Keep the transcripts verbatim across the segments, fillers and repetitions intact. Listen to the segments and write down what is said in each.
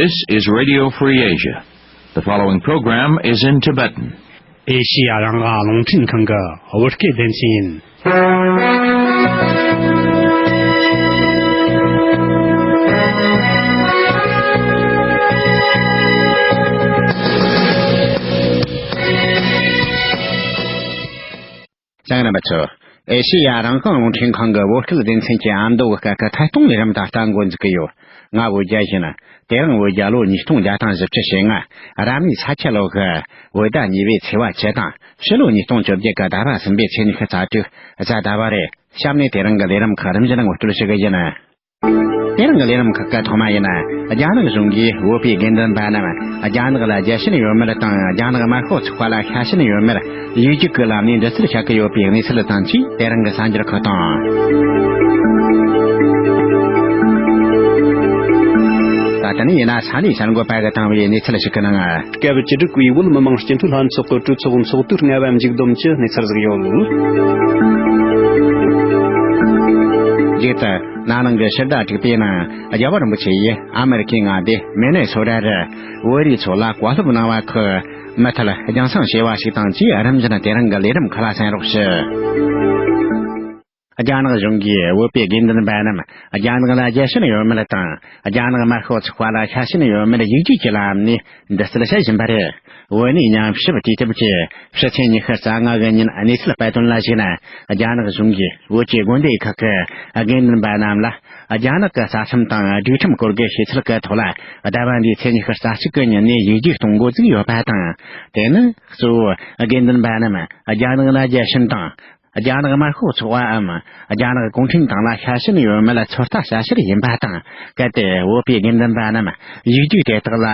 This is Radio Free Asia. The following program is in Tibetan. ཨེ་ཤི་ཡ་རང་དབང་རླུང་འཕྲིན་ཁང་གི་བོད་སྐད་སྡེ་ཚན་ཡིན། ལྷན་རྒྱས་རྣམ་པ་ཚོ། ཨེ་ཤེ་ཡ་རང་དབང་རླུང་འཕྲིན་ཁང་གི་བོད་སྐད་སྡེ་ཚན་གྱི་ཨ་མདོ་གི་སྐད་ཀྱི་ཐད་གཏོང་ལས་རིམ་ད་ལྟ་འགོ་འཛུགས་ཀྱི་ཡོད། ང་བོད་རྒྱལ་ཡིན། དེ་རིང་བོད་རྒྱལ་ལོ་ཉིས་སྟོང་བརྒྱ་དང་བཞི་བཅུ་ཞེ་ལྔ། རབ་གནས་ས་ཁྱི་ལོ་གི་བོད་ཟླ་གཉིས་པའི་ཚེས་པ་བཅུ་དང་ཕྱི་ལོ་ཉིས་སྟོང་བཅོ་བརྒྱད་ཀྱི་ཟླ་བ་གསུམ་པའི་ཚེས་ཉི་ཤུ་རྩ་དྲུག་གཟའ་ཟླ་བ་རེད། གཤམ་ནས་དེ་རིང་གི་ལས་རིམ་ཁག་རིམ་བཞིན་ངོ་སྤྲོད་ཞུ་གི་ཡིན། དེ་རིང་གི་ལས་རིམ་ཁག་གི་ཐོག་མ་ཡིན། རྒྱ་ནག་གཞུང་གིས་བོད་པའི་དགེ་འདུན་པ་རྣམས་རྒྱ་ནག་ལ་རྒྱལ་ཞེན་ཡོད་མེད་དང་རྒྱ་ནག་དམར་ཤོག་ཚོགས་པ་ལ་ཤ་ཞེན་ཡོད་མེད་ཡིག་རྒྱུགས་ཀྱི་ལམ་ནས་འདྲི་རྩད་བྱ་གི་ཡོད་པའི་གནས་ཚུལ་དང་བཅས་དེ་རིང་གི་གསར་འགྱུར་ཁག་དང་། ད་ལྟ་ནས་ཡིན་ན་ས་གནས་གསར་འགོད་པ་གིས་བཏང་བའི་གནས་ཚུལ་ཞིག་གི་ནང་། སྐབས་བཅུ་དྲུག་པའི་བོད་མི་མང་སྤྱི་འཐུས་ལྷན་ཚོགས་ཀྱི་གྲོས་ཚོགས་ཚོགས་དུས་ལྔ་པ་མཇུག་བསྡོམས་ཀྱི་གནས་ཚུལ་ཞིག་ཡོད། རྗེས་སུ་ན་ནིང་གི་ཕྱི་ཟླ་དྲུག་པའི་ནང་རྒྱལ་བ་རིན་པོ་ཆེ་ཡིས་ཨ་མེ་རི་ཁའི་མངའ་སྡེ་མི་ནེ་སོ་ཊ་རུ་བོད་རིགས་ཚོ་ལ་བཀའ་སློབ་གནང་བ་ཁག་མུ་མཐུད་རྒྱང་སྲིང་བྱས་པ་ཞིག་དང་བཅས་རིམ་བཞིན་དེ་རིང་གི་ལས་རིམ་ཁག་ལ་གསན་རོགས་ཞུ། རྒྱ་ནག་གཞུང་གིས་བོད་པའི་དགེ་འདུན་པ་རྣམས་རྒྱ་ནག་ལ་རྒྱལ་ཞེན་ཡོད་མེད་དང་། རྒྱ་ནག་དམར་ཤོག་ཚོགས་པ་ལ་ཤ་ཞེན་ཡོད་མེད་ཡིག་རྒྱུགས་ཀྱི་ལམ་ནས་འདྲི་རྩད་བྱེད་བཞིན་པ་རེད། བོད་ནས་ཉམས་ཞིབ་བྱེད་ཐབས་ཀྱི་ཕྱི་ཚེས་ཉི་ཤུ་རྩ་ལྔ་གི་ཉིན་གནས་ཚུལ་སྤེལ་དོན་ལ་གཞིགས་ན། རྒྱ་ནག་གཞུང་གིས་བོད་ཀྱི་དགོན་སྡེ་ཁག་གི་དགེ་འདུན་པ་རྣམས་ལ་རྒྱ་ནག་གི་རྩ་ཁྲིམས་དང་སྒྲིག་ཁྲིམས་སྐོར་གྱི་ཤེས་ཚུལ་གྱི་ཐོག་ལ་ཟླ་བ་འདིའི་ཚེས་ཉི་ཤུ་རྩ་གཅིག་གི་ཉིན་ནས་ཡིག་རྒྱུགས་གཏོང་འགོ་བཙུགས་ཡོད་པ་དང་། དེ་ནི་གཙོ་བོ་དགེ་འདུན་པ་རྣམས་རྒྱ་ནག་ལ་རྒྱལ་ཞེན་དང་། རྒྱ་ནག་དམར་ཤོག་ཚོགས་པའམ་རྒྱ་ནག་གུང་ཁྲན་ཏང་ལ་ཤ་ཞེན་ཡོད་མེད་ཚོད་ལྟ་བྱ་ཕྱིར་ཡིན་པ་དང་། གལ་ཏེ་བོད་པའི་དགེ་འདུན་པ་རྣམས་ཡིག་རྒྱུགས་དེ་དག་ལ་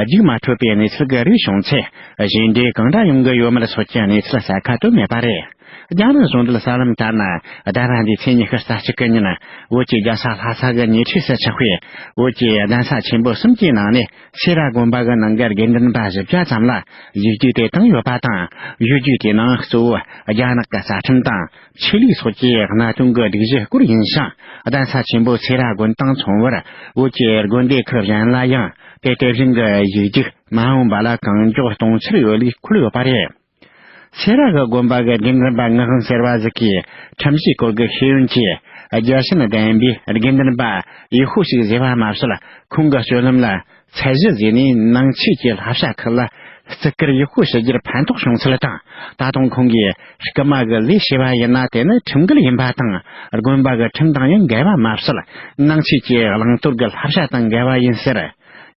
རྒྱུགས་མ་འཕྲོད་པའི་གནས་ཚུལ་གྱི་རིགས་བྱུང་ཚེ། གཞན་འདྲའི་གང་འདྲ་ཡོང་གི་ཡོད་མེད་སོགས་ཀྱི་གནས་ཚུལ་གསལ་ཁ་བཏོན་མེད་པ་རེད། རྒྱ་ནག་གཞུང་འབྲེལ་གསར་ལམ་ལྟར་ན། ཟླ་བ་འདིའི་ཚེས་ཉི་ཤུ་རྩ་གཅིག་གི་ཉིན། བོད་ཀྱི་རྒྱལ་ས་ལྷ་ས་གི་ཉེ་འཁྲིས་སུ་ཆགས་པའི་བོད་ཀྱི་གདན་ས་ཆེན་པོ་གསུམ་གྱི་ནང་ནས། སེ་ར་དགོན་པ་གི་ནང་གི་དགེ་འདུན་པ་བཞི་བརྒྱ་ཙམ་ལ་ཡིག་རྒྱུགས་དེ་བཏང་ཡོད་པ་དང་། ཡིག་རྒྱུགས་དེའི་ནང་གཙོ་བོ་རྒྱ་ནག་གི་རྩ་ཁྲིམས་དང་ཆོས་ལུགས་སོགས་ཀྱི་གནད་དོན་གྱི་སྒྲིག་གཞི་སྐོར་ཡིན་ཞིང་། གདན་ས་ཆེན་པོ་སེ་ར་དགོན་དང་མཚུངས་པར་བོད་ཀྱི་དགོན་སྡེ་ཁག་གཞན་ལ་ཡང་དེ་དེ་བཞིན་གྱི་ཡིག་རྒྱུགས་མ་འོངས་པ་ལ་གང་མགྱོགས་གཏོང་འཆར་ཡོད་ལུགས་འཁོད་ཡོད་པ་རེད། སེ་ར་གི་དགོན་པ་གི་དགེ་འདུན་པ་ངག་དབང་ཟེར་བ་ཟིག་གིས་ཁྲིམས་གཞིའི་སྐོར་གྱི་ཤེས་ཡོན་གྱི་རྒྱལ་ཞེན་ལྡན་པའི་དགེ་འདུན་པ་ཡག་ཤོས་ཤིག་བཟོས་པ་མ་ཟད། ཁོང་གི་སྤྱོད་ལམ་ལ་ཚད་གཞི་བཟོས་ནས་ནང་ཆོས་ཀྱི་བསླབ་བྱ་ཁག་ལ་བརྩི་བཀུར་ཡག་པོ་ཞུ་རྒྱུར་ཕན་ཐོགས་བྱུང་ཚུལ་དང་། ད་དུང་ཁོང་གིས་རྐུ་མ་གི་ལས་བྱས་པ་ཡིན་ན་དེ་ནི་ཁྲིམས་འགལ་ཡིན་པ་དང་། དགོན་པ་གི་ཁྲིམས་དང་ཡང་འགལ་བ་མ་ཟད། ནང་ཆོས་ཀྱི་བླང་དོར་གྱི་བསླབ་བྱ་དང་འགལ་བ་ཡིན་ཟེར།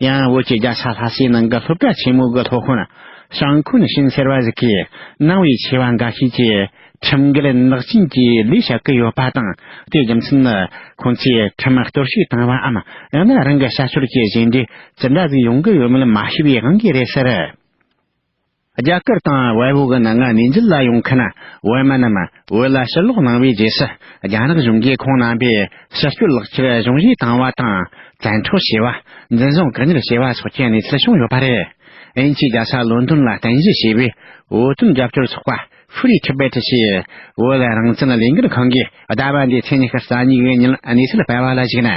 ཡང་བོད་ཀྱི་རྒྱལ་ས་ལྷ་སའི་ནང་གི་སློབ་གྲྭ་ཆེན་མོ་གི་སློབ་དཔོན་ཞང་ཁུན་ཤིན་ཟེར་བ་ཞིག་གིས་ནང་པའི་ཆེ་བ་འགའ་ཤས་ཀྱིས་ཁྲིམས་འགལ་ནག་ཅན་གྱི་ལས་བྱ་གི་ཡོད་པ་དང་། དེའི་རྒྱུ་མཚན་ནི་ཁོང་ཚོས་ཁྲིམས་གཏོར་བཤིག་བཏང་བའམ། ཡང་ན་རང་གི་བྱ་སྤྱོད་ཀྱི་གཞན་འབྲས་ཅི་འདྲ་ཟིག་ཡོང་གི་ཡོད་མེད་མ་ཤེས་པའི་དབང་གིས་རེད་ཟེར། རྒྱ་གར་དང་བལ་པོ་གི་ནང་ང་གནས་མཇལ་ལ་ཡོང་མཁན་བོད་མི་རྣམས་བོད་ལ་ཕྱིར་ལོག་གནང་བའི་རྗེས་སུ། རྒྱ་ནག་གཞུང་གིས་ཁོང་རྣམ་པའི་ཕྱི་སྐྱོད་ལག་ཁྱེར་གཞུང་བཞེས་བཏང་བ་དང་། བཙན་འཕྲོག་བྱས་པ། འཛིན་བཟུང་བཀག་ཉར་བྱས་པ་སོགས་ཀྱི་གནས་ཚུལ་བྱུང་ཡོད་པ་རེད། དབྱིན་ཇིའི་རྒྱལ་ས་ལོན་ཌོན་ལ་རྟེན་གཞི་བྱས་པའི་བོད་དོན་རྒྱབ་སྐྱོར་ཚོགས་པ་Free Tibet ཞེས་བོད་རང་བཙན་ལས་འགུལ་ཁང་གིས་ཟླ་བ་འདིའི་ཚེས་ཉི་ཤུ་རྩ་གཉིས་ཀྱི་ཉིན་གནས་ཚུལ་སྤེལ་བ་ལ་གཞིགས་ན།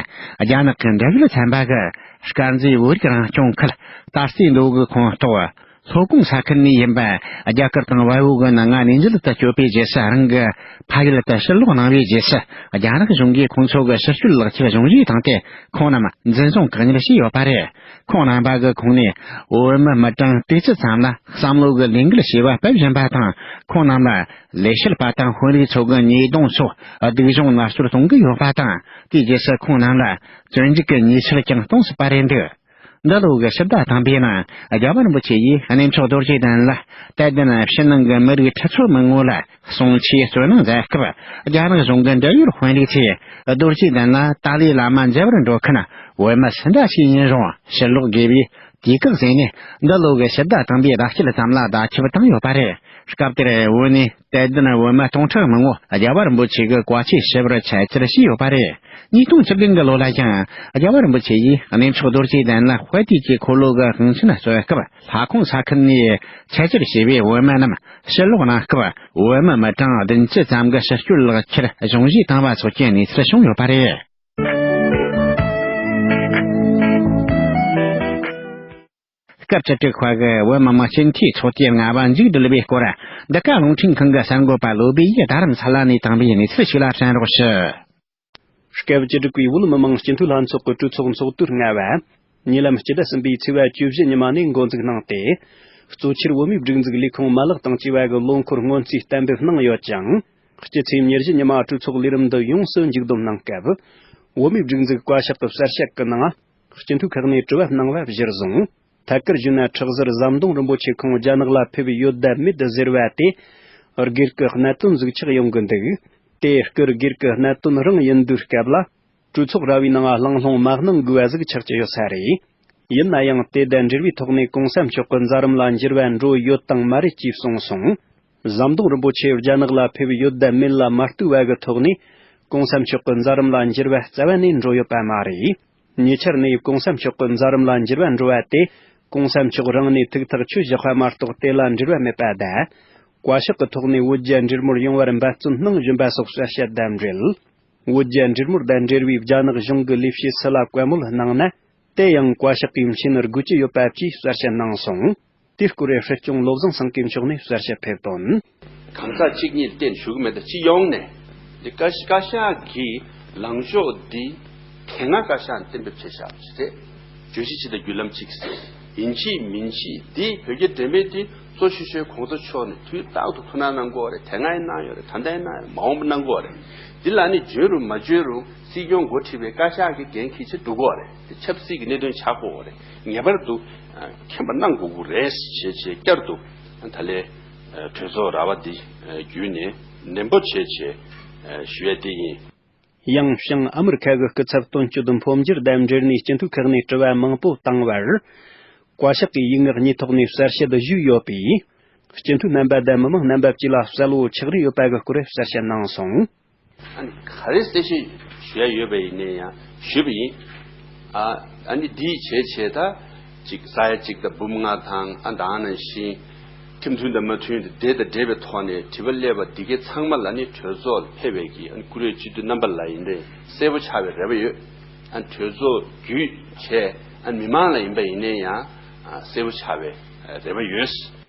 རྒྱ་ནག་གི་འབྲེལ་ཡོད་ཚན་པ་གིས་དཀར་མཛེས་བོད་རིགས་རང་སྐྱོང་ཁུལ་ད་རྩེ་མདོ་དབུས་ཁོངས་གཏོགས། ལྷོ་ཀོང་ས་ཁུལ་ནས་ཡིན་པ། རྒྱ་གར་དང་བལ་པོ་གི་ནང་ང་གནས་མཇལ་དུ་བསྐྱོད་པའི་རྗེས་སུ། རང་གི་ཕ་ཡུལ་དུ་ཕྱིར་ལོག་གནང་བའི་རྗེས་སུ། རྒྱ་ནག་གཞུང་གིས་ཁོང་ཚོ་གི་ཕྱི་སྐྱོད་ལག་ཁྱེར་གཞུང་བཞེས་བཏང་སྟེ། ཁོང་རྣམས་འཛིན་བཟུང་བཀག་ཉར་བྱས་ཡོད་པ་རེད། ཁོང་རྣམ་པ་གི་ཁོངས་ནས་བོད་མི་མི་གྲངས་དྲུག་ཅུ་ཙམ་ལ་བསམ་བློ་གི་ལས་འགུལ་བྱས་པ་སྤེལ་བཞིན་པ་དང་། ཁོང་རྣམས་ལ་ལས་བྱེད་པ་དང་དཔོན་རིགས་ཚོ་གི་ཉེས་རྡུང་སོགས་སྡུག་སྦྱོང་མནར་གཅོད་གཏོང་གི་ཡོད་པ་དང་། དེའི་རྗེས་སུ་ཁོང་རྣམས་ལ་བཙོན་འཇུག་གི་ཉེས་ཆད་ཀྱང་གཏོང་སྲིད་པ་རེད་འདུག་འདི་ལོ་གི་ཕྱི་ཟླ་དང་པོའི་ནང་རྒྱལ་བ་རིན་པོ་ཆེ་ཡིས་གནས་མཆོག་རྡོ་རྗེ་གདན་ལ་དད་ལྡན་ཕྱི་ནང་གི་མི་རིགས་ཁྲི་ཚོ་མང་པོ་ལ་གསུང་ཆོས་སྩོལ་གནང་མཛད་སྐབས། རྒྱ་ནག་གཞུང་གི་འབྲེལ་ཡོད་དཔོན་རིགས་ཚོས་རྡོ་རྗེ་གདན་ལ་ཏཱ་ལའི་བླ་མ་མཇལ་བར་འགྲོ་མཁན་བོད་མི་སུ་འདྲ་ཞིག་ཡིན་རུང་ཕྱིར་ལོག་དགོས་པའི་དུས་བཀག་བཟོས་ནས། འདི་ལོ་གི་ཕྱི་ཟླ་དང་པོའི་ཟླ་དཀྱིལ་ཙམ་ལ་བརྡ་ཁྱབ་བཏང་ཡོད་པ་རེད། སྐབས་དེར་བོད་ནས་དད་ལྡན་བོད་མི་སྟོང་ཕྲག་མང་པོ་རྒྱལ་བ་རིན་པོ་ཆེ་གི་བཀའ་ཆོས་ཞུ་བར་ཆེད་བཅར་བྱས་ཡོད་པ་རེད། ཉིས་སྟོང་བཅུ་བདུན་གྱི་ལོ་ལ་ཡང་རྒྱལ་བ་རིན་པོ་ཆེ་ཡིས་གནས་མཆོག་རྡོ་རྗེ་གདན་ལ་དཔལ་དུས་ཀྱི་འཁོར་ལོ་གི་དབང་ཆེན་སྩོལ་སྐབས། ལྷ་ཁང་ས་ཁུལ་ནས་ཆེད་བཅར་བྱས་པའི་བོད་མི་རྣམས་ཕྱིར་ལོག་གནང་སྐབས། བོད་མི་མི་གྲངས་བདུན་ཅུ་ཙམ་གྱི་ཕྱིར་སྐྱོད་ལག་ཁྱེར་གཞུང་བཞེས་བཏང་བ་སོགས་ཀྱི་གནས་ཚུལ་བྱུང་ཡོད་པ་རེད། སྐབས་བཅུ་དྲུག་པ་གི་བོད་མི་མང་སྤྱི་འཐུས་ཚོགས་ཆེན་ལྔ་པ་མཇུག་བསྒྲིལ་བའི་སྐོར། འདི་ག་རླུང་འཕྲིན་ཁང་གི་གསར་འགོད་པ་བློ་བྷེ་ཡིས་རྡ་རམ་ས་ལ་ནས་བཏང་བའི་གནས་ཚུལ་ཞིག་ལ་གསན་རོགས་ཞུ། སྐབས་བཅུ་དྲུག་པའི་བོད་མི་མང་སྤྱི་འཐུས་ལྷན་ཚོགས་ཀྱི་གྲོས་ཚོགས་ཚོགས་དུས་ལྔ་པ། ཉེ་ལམ་སྤྱི་ཟླ་གསུམ་པའི་ཚེས་པ་བཅུ་བཞི་ཉི་མ་ནས་འགོ་འཛུགས་གནང་སྟེ། གཙོ་ཆེར་བོད་མིའི་སྒྲིག་འཛུགས་ལས་ཁུངས་མ་ལག་དང་བཅས་པ་གི་ལོ་འཁོར་སྔོན་རྩིས་གཏན་འབེབས་གནང་ཡོད་ཅིང་། སྤྱི་ཚེས་ཉེར་བཞི་ཉི་མ་གྲོས་ཚོགས་ལས་རིམ་འདི་ཡོངས་སུ་མཇུག་བསྡོམས་གནང་སྐབས། བོད་མིའི་སྒྲིག་འཛུགས་བཀའ་ཤག་གི་གསལ་བཤད་ཀྱི་ནང་། སྤྱི་འཐུས་ཁག་ནས་དྲི་བ་གནང་བ་གཞིར་བཟུང་། ཐད་ཀར་ཞུས་ན། ཁྲག་ཟུར་ཟམ་གདོང་རིན་པོ་ཆེ་ཁོང་རྒྱ་ནག་ལ་ཕེབས་ཡོད་དམ་མེད་ཟེར་བ་དེ། སྒེར་གྱི་གནད་དོན་ཟིག་ཆགས་ཡོང་གི་འདུག་དེ་སྐོར་སྒེར་གྱི་གནད་དོན་རང་ཡིན་དུས་སྐབས་ལ། གྲོས་ཚོགས་ར་བའི་ནང་གླེང་སློང་མ་གནང་དགོས་པ་ཟིག་ཆགས་ཀྱི་ཡོད་ས་རེད། ཡིན་ན་ཡང་དེ་དང་འབྲེལ་བའི་ཐོག་ནས་གོང་ས་མཆོག་གི་མཛད་རིམ་ལ་འགྱུར་བ་འགྲོ་ཡོད་དང་མ་རེད་ཅེས་གསུངས་སོང་། ཟམ་གདོང་རིན་པོ་ཆེ་རྒྱ་ནག་ལ་ཕེབས་ཡོད་དམ་མེད་ལ་མ་ལྟོས་པ་གི་ཐོག་ནས། གོང་ས་མཆོག་གི་མཛད་རིམ་ལ་འགྱུར་བ་རྩ་བ་ནས་འགྲོ་ཡོད་པ་མ་རེད། ཉེ་ཆར་ནས་གོང་ས་མཆོག་གི་མཛད་རིམ་ལ་འགྱུར་བ་འགྲོ་བ་དེ། གོང་ས་མཆོག་རང་ནས་ཐུགས་ཐག་ཆོད་བཞག་པ་མ་གཏོགས་དེ་ལ་འབྲེལ་བ་མེད་པ་དང་། བཀའ་ཤག་གི་ཐོག་ནས་བོད་རྒྱ་འབྲེལ་མོལ་ཡོང་བར་འབད་བརྩོན་གནང་བཞིན་པ་སོགས་གསལ་བཤད་དང་འབྲེལ། བོད་རྒྱ་འབྲེལ་མོལ་དང་འབྲེལ་བའི་རྒྱ་ནག་གཞུང་གི་ལས་བྱེད་སུ་ལ་བཀའ་མོལ་གནང་ན། དེ་ཡང་བཀའ་ཤག་གིས་མཁྱེན་དགོས་ཀྱི་ཡོད་པ་བཅས་གསལ་བཤད་གནང་སོང་། དེའི་སྐོར་སྲིད་སྐྱོང་བློ་བཟང་སེང་གེ་མཆོག་ནས་གསལ་བཤད་ཕེབས་དོན། གང་ཟག་གཅིག་གཉིས་ལ་བརྟེན་ཞུ་གི་མེད་ད། སྤྱི་ཡོངས་ནས་འདི་བཀའ་བཀའ་ཤག་གི་ལངས་ཕྱོགས་འདི་དེ་སྔ་བཀའ་ཤག་གཏན་འབེབས་བྱས་བཞག་པ་ཞིག་རེད། བརྗོད་གཞི་སྤྱི་དང་བརྒྱུད་ལམ་གཅིག་ཟེར། ཡིན་གཅིག་མིན་གཅིག་འདི་བོད་རྒྱ་འབྲེལ་མོལ་འདི་གཙོ་ཆེ་ཤོས་གོང་ས་མཆོག་ནས་དུས་རྟག་ཏུ་ཐུགས་སྣང་གནང་གི་ཡོད་རེད། དེ་སྔ་ཡང་གནང་ཡོད་རེད། ད་ལྟ་ཡང་གནང་ཡོད་རེད། མ་འོངས་པ་གནང་གི་ཡོད་རེད། འདི་ལ་ནི་འཇོན་རུང་མ་འཇོན་རུང་སྲིད་སྐྱོང་འགོ་ཁྲིད་པའི་བཀའ་ཤག་གི་འགན་འཁྱེར་ཆེད་འདུག་གོ་རེད། དེ་ཆབ་སྲིད་ཀྱི་གནད་དོན་ཆགས་དགོས་རེད། ངེས་པར་དུ་མཁྱེན་པ་གནང་དགོས་ཀྱི་རེད་ཞེས་བྱས་བསྐྱར་དུ་ད་ལས་གྲོས་ཚོགས་ར་བ་འདི་བརྒྱུད་ནས་ནན་པོ་བྱས་བྱས་ཞུ་ཡ་དེ་ཡིན། ཡང་བྱང་ཨ་མི་རི་ཁ་གི་སྐུ་ཚབ་དོན་གཅོད་འཕོ་འགྱུར་དང་འབྲེལ་ནས་སྤྱི་འཐུས་ཁག་ནས་དྲི་བ་མང་པོ་བཏང་བར། བཀའ་ཤག་གིས་ཡིག་ངག་གཉིས་ཐོག་ནས་གསལ་བཤད་ཞུས་ཡོད་པས། སྤྱི་འཐུས་རྣམ་པ་དང་མི་མང་རྣམ་པ་བཅས་ལ་གསལ་བོ་ཆགས་རེ་ཡོད་པ་གི་སྐོར་གསལ་བཤད་གནང་སོང་། ཨ་ནི་ག་རེ་གསལ་བཤད་ཞུ་ཡ་ཡོད་པ་ཡིན་ནའི་ཡང་ཞུས་པ་ཡིན། ཨ་ཨ་ནི་འདིའི་བྱས་བྱས་ད་ཅིག་ས་ཡ་གཅིག་དང་འབུམ་ལྔ་དང་ཨ་ད་ནང་བཞིན་ཁྲིམས་མཐུན་དང་མ་མཐུན་དེ་དེ་དང་འབྲེལ་བའི་ཐོག་ནས་དྲི་བ་སླེབས་པ་འདི་གའི་ཚང་མ་ལ་ནི་གྲོས་ཚོགས་ལ་ཕེབས་པའི་གི་ཨ་ནི་བཀུར་འོས་སྤྱི་འཐུས་རྣམ་པ་ལ་ཡིན་ནའི་གསལ་པོ་ཆགས་པའི་རེ་བ་ཡོད། ཨ་ནི་གྲོས་ཚོགས་བརྒྱུད་བྱས་ཨ་ནི་མི་མང་ལ་ཡིན་པ་ཡིན་ནའི་ཡང་གསལ་པོ་ཆགས་པའི་རེ་བ་ཡོད།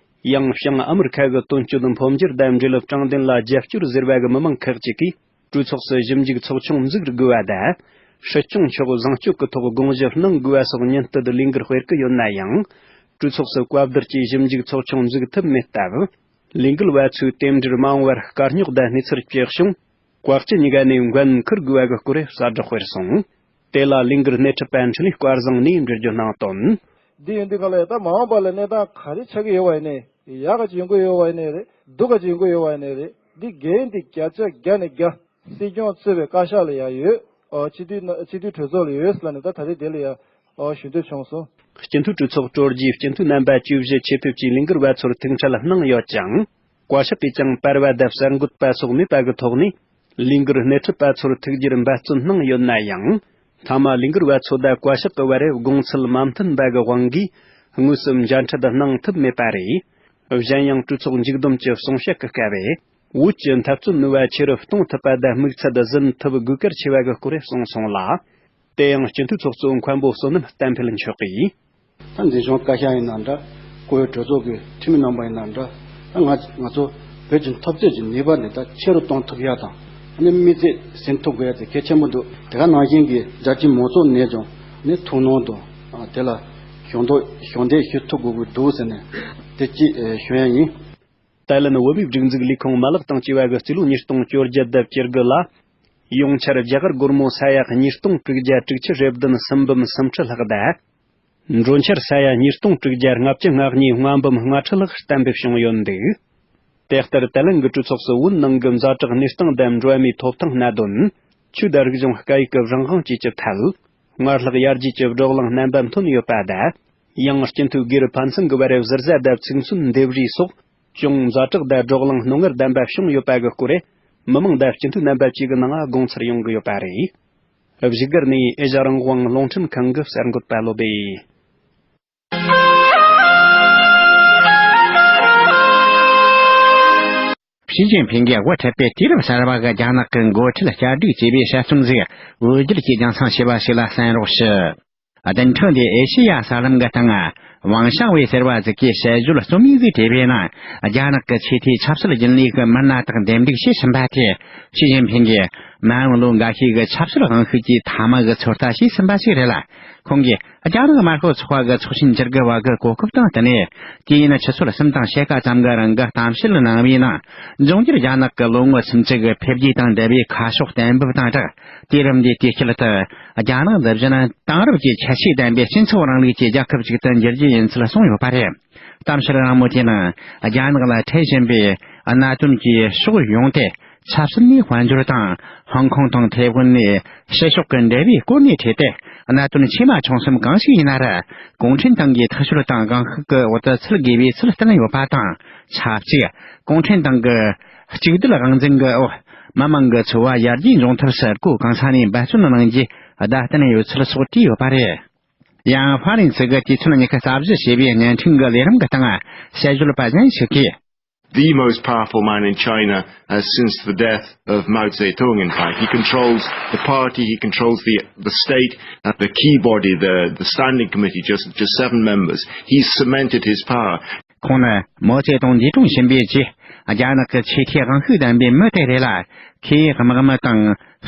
ཡང་བྱང་ཨ་མི་རི་ཁ་གི་དོན་གཅོད་འཕོ་འགྱུར་དང་འབྲེལ་དྲང་བདེན་ལ་རྒྱབ་སྐྱོར་ཟེར་བ་གི་མི་མང་ཁག་ཅིག་གིས་གྲོས་ཚོགས་སུ་ཞིབ་འཇུག་ཚོགས་ཆུང་འཛུགས་དགོས་པ་དང་། སྲིད་སྐྱོང་མཆོག་བཟང་སྤྱོད་ཀྱི་ཐོག་དགོངས་ཞུ་གནང་དགོས་པ་སོགས་ཉིན་བསྟུད་ལས་འགུལ་སྤེལ་གི་ཡོད་ན་ཡང་། གྲོས་ཚོགས་སུ་བཀའ་བསྡུར་གྱིས་ཞིབ་འཇུག་ཚོགས་ཆུང་འཛུགས་ཐུབ་མེད་སྟབས། ལས་འགུལ་བ་ཚོའི་རྟེན་འབྲེལ་མ་འོངས་པར་དཀའ་རྙོག་དང་གནས་ཚུལ་བྱས་བྱུང་། བཀའ་སྤྱི་གཉིས་ཀ་ནས་འགན་འཁུར་དགོས་པ་གི་སྐོར་གསལ་བསྒྲགས་སྤེལ་སོང་། དེ་ལ་ལས་འགུལ་སྣེ་ཁྲིད་པ་འཕྲིན་ལས་སྐལ་བཟང་ནས་འགྲེལ་བརྗོད་གནང་དོན། འདི་ཡིན་དུས་ག་ལ་ད་མ་འོངས་པ་ལ་གནས་སྟངས་ག་རེ་ཆགས་ཀྱི་ཡོད་པ་ཡིན་ནའི་ཡག་ག་ཅིག་ཡོང་གི་ཡོད་པ་ཡིན་ནའི་རེད། སྡུག་ག་ཅིག་ཡོང་གི་ཡོད་པ་ཡིན་ནའི་རེད། འདི་འགན་འདི་བརྒྱ་ཆ་བརྒྱ་ནས་བརྒྱ་སྲིད་སྐྱོང་གཙོས་པའི་བཀའ་ཤག་ལ་ཡང་ཡོད། ཨོ་སྤྱི་འཐུས་སྤྱི་འཐུས་གྲོས་ཚོགས་ལ་ཡོད་ཟེར་ལ་ནི་ད་ད་རེས་དེ་ལ་ཡང་ཨོ་ཞུ་འདོད་བྱུང་སོང་། སྤྱི་འཐུས་གྲོས་ཚོགས་གྲོལ་རྗེས་སྤྱི་འཐུས་རྣམ་པ་བཅུ་བཞི་ཆེད་ཕེབས་ཀྱིས་ལས་འགུལ་བ་ཚོར་ཐུག་འཕྲད་གནང་ཡོད་ཅིང་། བཀའ་ཤག་གིས་ཀྱང་པར་བ་དང་གསར་འགོད་པ་སོགས་མེད་པ་གི་ཐོག་ནས། ལས་འགུལ་སྣེ་ཁྲིད་པ་ཚོར་ཐུག་རྒྱུར་འབད་བརྩོན་གནང་ཡོད་ན་ཡང་། མཐའ་མ་ལས་འགུལ་བ་ཚོ་དང་བཀའ་ཤག་གི་བར་དགོངས་ཚུལ་མ་མཐུན་པ་གི་དབང་གིས། དངོས་སུ་མཇལ་འཕྲད་གནང་ཐུབ་མེད་པ་རེད། གཞན་ཡང་གྲོས་ཚོགས་མཇུག་བསྡོམས་ཀྱི་གསུང་བཤད་ཀྱི་སྐབས། བོད་ཀྱི་འཐབ་རྩོད་ནུས་པ་ཆེ་རུ་གཏོང་ཐུབ་པ་དང་དམིགས་ཚད་ཟིན་ཐུབ་དགོས་གལ་ཆེ་བ་གི་སྐོར་གསུངས་སོང་ལ། དེ་ཡང་སྤྱི་འཐུས་ཚོགས་གཙོ་མཁན་པོ་བསོད་ནམས་བསྟན་འཕེལ་མཆོག་གིས། ད་འཛིན་སྐྱོང་བཀའ་ཤག་ཡིན་ན་འདྲ། བཀུར་འོས་གྲོས་ཚོགས་ཀྱི་འཐུས་མི་རྣམ་པ་ཡིན་ན་འདྲ། ད་ང་ང་ཚོ་བོད་ཀྱི་འཐབ་རྩོད་ཀྱི་ནུས་པ་འདི་ད་ཆེ་རུ་གཏོང་ཐུབ་ཡ་དང་། ཨ་ནི་དམིགས་ཚད་ཟིན་ཐུབ་དགོས་ཡ་དེ་གལ་ཆེན་པོ་འདུག་དེ་ག་ནང་བཞིན་གྱི་རྒྱ་ཆེའི་མང་ཚོགས་ནས་ཀྱང་ནི་ཐུགས་སྣང་དང་། ཨ་དེ་ལ་ཞུ་གཏུག་ཞུ་འདེགས་ཞུ་ཐུབ་དགོས་ཀྱི་འདུག་ཟེར་ནས་དེ་གཅིག་ཨེ་ཞུ་ཡ་ཡིན། ཏཱ་ལན་བོད་མིའི་སྒྲིག་འཛུགས་ལས་ཁུངས་མ་ལག་དང་བཅས་པ་གི་རྩིས་ལོ་ཉིས་སྟོང་བཅོ་བརྒྱད་དང་བཅུ་དགུ་ལ། ཡོངས་ཆར་རྒྱ་གར་སྒོར་མོ་ས་ཡ་ཉིས་སྟོང་དྲུག་བརྒྱ་དྲུག་ཅུ་རེ་བདུན་སུམ་འབུམ་སུམ་ཁྲི་ལྷག་དང་། འབྲོག་ཆར་ས་ཡ་ཉིས་སྟོང་དྲུག་བརྒྱ་ལྔ་བཅུ་ང་གཉིས་ལྔ་འབུམ་ལྔ་ཁྲི་ལྷག་གཏན་འབེབས་བྱུང་ཡོད་འདུག་དེ་ལྟར་ཏཱ་ལན་གྱི་གྲོས་ཚོགས་སུ་བོད་ནང་གི་ཛ་དྲག་གནས་སྟངས་དང་འགྲོ་བ་མིའི་ཐོབ་ཐང་གནད་དོན། ཆོས་དང་རིག་གཞུང་སྐད་ཡིག་གི་རང་དབང་བཅས་ཀྱི་ཐད། སྔར་ལྷག་ཡར་རྒྱས་ཀྱི་བགྲོ་གླེང་རྣམ་པ་ཐོན་ཡོད་པ་དང་། ཡང་སྤྱི་འཐུས་སྒེར་ཕན་ཚུན་གྱི་བར་གཟི་བརྗིད་དང་ཚིག་མཚོན་འདེབས་རེས་སོགས། ཅུང་ཛ་དྲག་དང་བགྲོ་གླེང་རྣོ་ངར་ལྡན་པ་བྱུང་ཡོད་པ་གི་སྐོར། མི་མང་དང་སྤྱི་འཐུས་རྣམ་པ་བཅས་ཀྱི་ནང་དགོངས་ཚུལ་ཡོང་གི་ཡོད་པ་རེད། བཞུགས་སྒར་ནས་ཨེ་ཤ་རང་དབང་རླུང་འཕྲིན་ཁང་གི་གསར་འགོད་པ་བློ་བྷེ། ཞི་ཅིན་ཕིང་གིས་དབུ་ཁྲིད་པའི་དུས་རབས་གསར་པ་གི་རྒྱ་ནག་གི་འགོ་ཁྲིད་བསྐྱར་སྒྲིག་ཅེས་པའི་དཔྱད་རྩོམ་ཞིག་བོད་བསྒྱུར་གྱིས་རྒྱང་སྲིང་བྱས་པ་ཞིག་ལ་གསན་རོགས་ཞུ། བདུན་ཕྲག་འདིའི་ཨེ་ཤེ་ཡ་གསར་ལམ་གྱི་སྟེང་། ཝང་ཞང་ཝེ་ཟེར་བ་ཟིག་གིས་དཔྱད་བརྗོད་རྩོམ་ཡིག་ཟིག་བྲིས་པའི་ནང་། རྒྱ་ནག་གི་ཆེས་མཐོའི་ཆབ་སྲིད་རྒྱུན་ལས་ཀྱི་མི་སྣ་དག་འདེམས་སྒྲུག་བྱེད་བཞིན་པ་དེ། ཞི་ཅིན་ཕིང་གིས་མ་འོངས་ལོ་འགའ་ཤས་ཀྱི་ཆབ་སྲིད་དབང་ཤུགས་ཀྱི་མཐའ་མ་གི་ཚོད་ལྟ་བྱས་ཟིན་པ་ཞིག་རེད་ལ། ཁོང་གིས་རྒྱ་ནག་དམར་ཤོག་ཚོགས་པ་གི་ཚོགས་ཆེན་བཅུ་དགུ་བ་གི་གོ་སྐབས་དང་བསྟུན་ནས། དུས་ཡུན་ཆུ་ཚོད་གསུམ་དང་ཕྱེད་ཀ་ཙམ་གྱི་རིང་གི་གཏམ་བཤད་གནང་བའི་ནང་། འབྱུང་འགྱུར་རྒྱ་ནག་གི་ལོ་ངོ་སུམ་ཅུ་གི་འཕེལ་རྒྱས་དང་འབྲེལ་བའི་ཁ་ཕྱོགས་གཏན་འབེབས་དང་སྦྲགས། དུས་རབས་འདིའི་དུས་དཀྱིལ་དུ་རྒྱ་ནག་འདི་བཞིན་དེང་རབས་ཀྱི་ཁྱད་ཆོས་ལྡན་པའི་སྤྱི་ཚོགས་རིང་ལུགས་ཀྱི་རྒྱལ་ཁབ་ཅིག་ཏུ་འགྱུར་རྒྱུ་ཡིན་ཚུལ་གསུངས་ཡོད་པ་རེད། གཏམ་བཤད་རིང་མོ་དེའི་ནང་རྒྱ་ནག་ལ་འཕྲད་བཞིན་པའི་གནད་དོན་གྱི་ཕྱོགས་ཡོངས་དེ། ཆབ་སྲིད་ནས་དཔལ་འབྱོར་དང་། ཧོང་ཀོང་དང་ཐའེ་ཝན་ནས་ཕྱི་ཕྱོགས་ཀྱི་འབྲེལ་བའི་སྐོར་ནས་འཕྲད་དེ། གནད་དོན་ཆེ་མ་ཆུང་གསུམ་གང་ཞིག་ཡིན་ན་ར། གུང་ཁྲན་ཏང་གིས་ཐག་གཅོད་དང་དགོངས་ཤུགས་ཀྱི་འོག་ཏུ་ཚུད་དགོས་པའི་ཚུལ་བསྟན་ཡོད་པ་དང་། ཆབས་ཅིག་གུང་ཁྲན་ཏང་གི་གཅིག་སྡུད་དབང་འཛིན་གྱི་འོག་མི་མང་གི་འཚོ་བ་ཡར་རྒྱས་འབྱུང་ཐབས་སུ་སྒོ་གང་ས་ནས་འབད་བརྩོན་གནང་རྒྱུའི་བརྡ་བསྟན་ཡོད་ཚུལ་སོགས་བྲིས་ཡོད་པ་རེད། ཡང་ཧྥ་རན་སི་གི་དུས་ཚོད་ཉི་ཤུ་རྩ་བཞི་ཞེས་པའི་བརྙན་འཕྲིན་གྱི་ལས་རིམ་གྱི་སྟེང་། དཔྱད་བརྗོད་པ་གཞན་ཞིག་གིས། The most powerful man in China, uh, since the death of Mao Zedong, in fact. He controls the party, he controls the, the state, uh, the key body, the, the standing committee, just, just seven members. He's cemented his power. ཁོང་ནི་མའོ་ཙེ་ཏུང་འདས་གྲོངས་ཕྱིན་པའི་རྗེས། རྒྱ་ནག་གི་ཆེས་མཐོའི་དབང་ཤུགས་ལྡན་པའི་མི་དེ་རེད་ལ། ཁོས་དམག་མི་དང་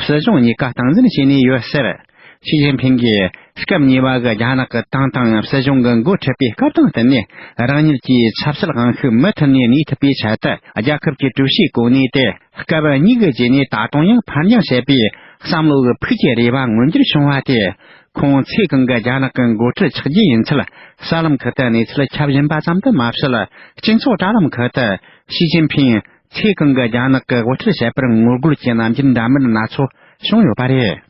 སྲིད་གཞུང་གཉིས་ཀ་སྟངས་འཛིན་བྱས་ནས་ཡོད་ཟེར། ཞི་ཅིན་ཕིང་གིས་སྐབས་གཉིས་པ་གི་རྒྱ་ནག་གི་ཏང་དང་སྲིད་གཞུང་གི་འགོ་ཁྲིད་པའི་སྐབས་དང་བསྟུན་ནས། རང་ཉིད་ཀྱིས་ཆབ་སྲིད་དབང་ཤུགས་མུ་མཐུད་ནས་གནས་ཐུབ་པའི་ཆེད་དུ། རྒྱལ་ཁབ་ཀྱི་ཀྲུའུ་ཞིའི་གོ་གནས་དེ་སྐབས་གཉིས་ཀྱི་རྗེས་ནས་ད་དུང་ཡང་ཕར་འགྱངས་བྱེད་པའི་བསམ་བློ་གི་ཕུགས་ཀྱི་རེ་བ་མངོན་འགྱུར་བྱུང་བ་དེ། ཁོང་ཚེ་གང་གི་རྒྱ་ནག་གི་འགོ་ཁྲིད་ཆགས་རྒྱུ་ཡིན་ཚུལ་གསར་ལམ་ཁག་ཏུ་གནས་ཚུལ་ཁྱབ་བཞིན་པ་ཙམ་དུ་མ་ཟད། སྤྱི་ཚོགས་དྲ་ལམ་ཁག་ཏུ་ཞི་ཅིན་ཕིང་ཚེ་གང་གི་རྒྱ་ནག་གི་དབུ་ཁྲིད་བྱེད་པར་ངོ་རྒོལ་གྱི་རྣམ་འགྱུར་འདྲ་མིན་སྣ་ཚོགས་བྱུང་ཡོད་པ་རེད།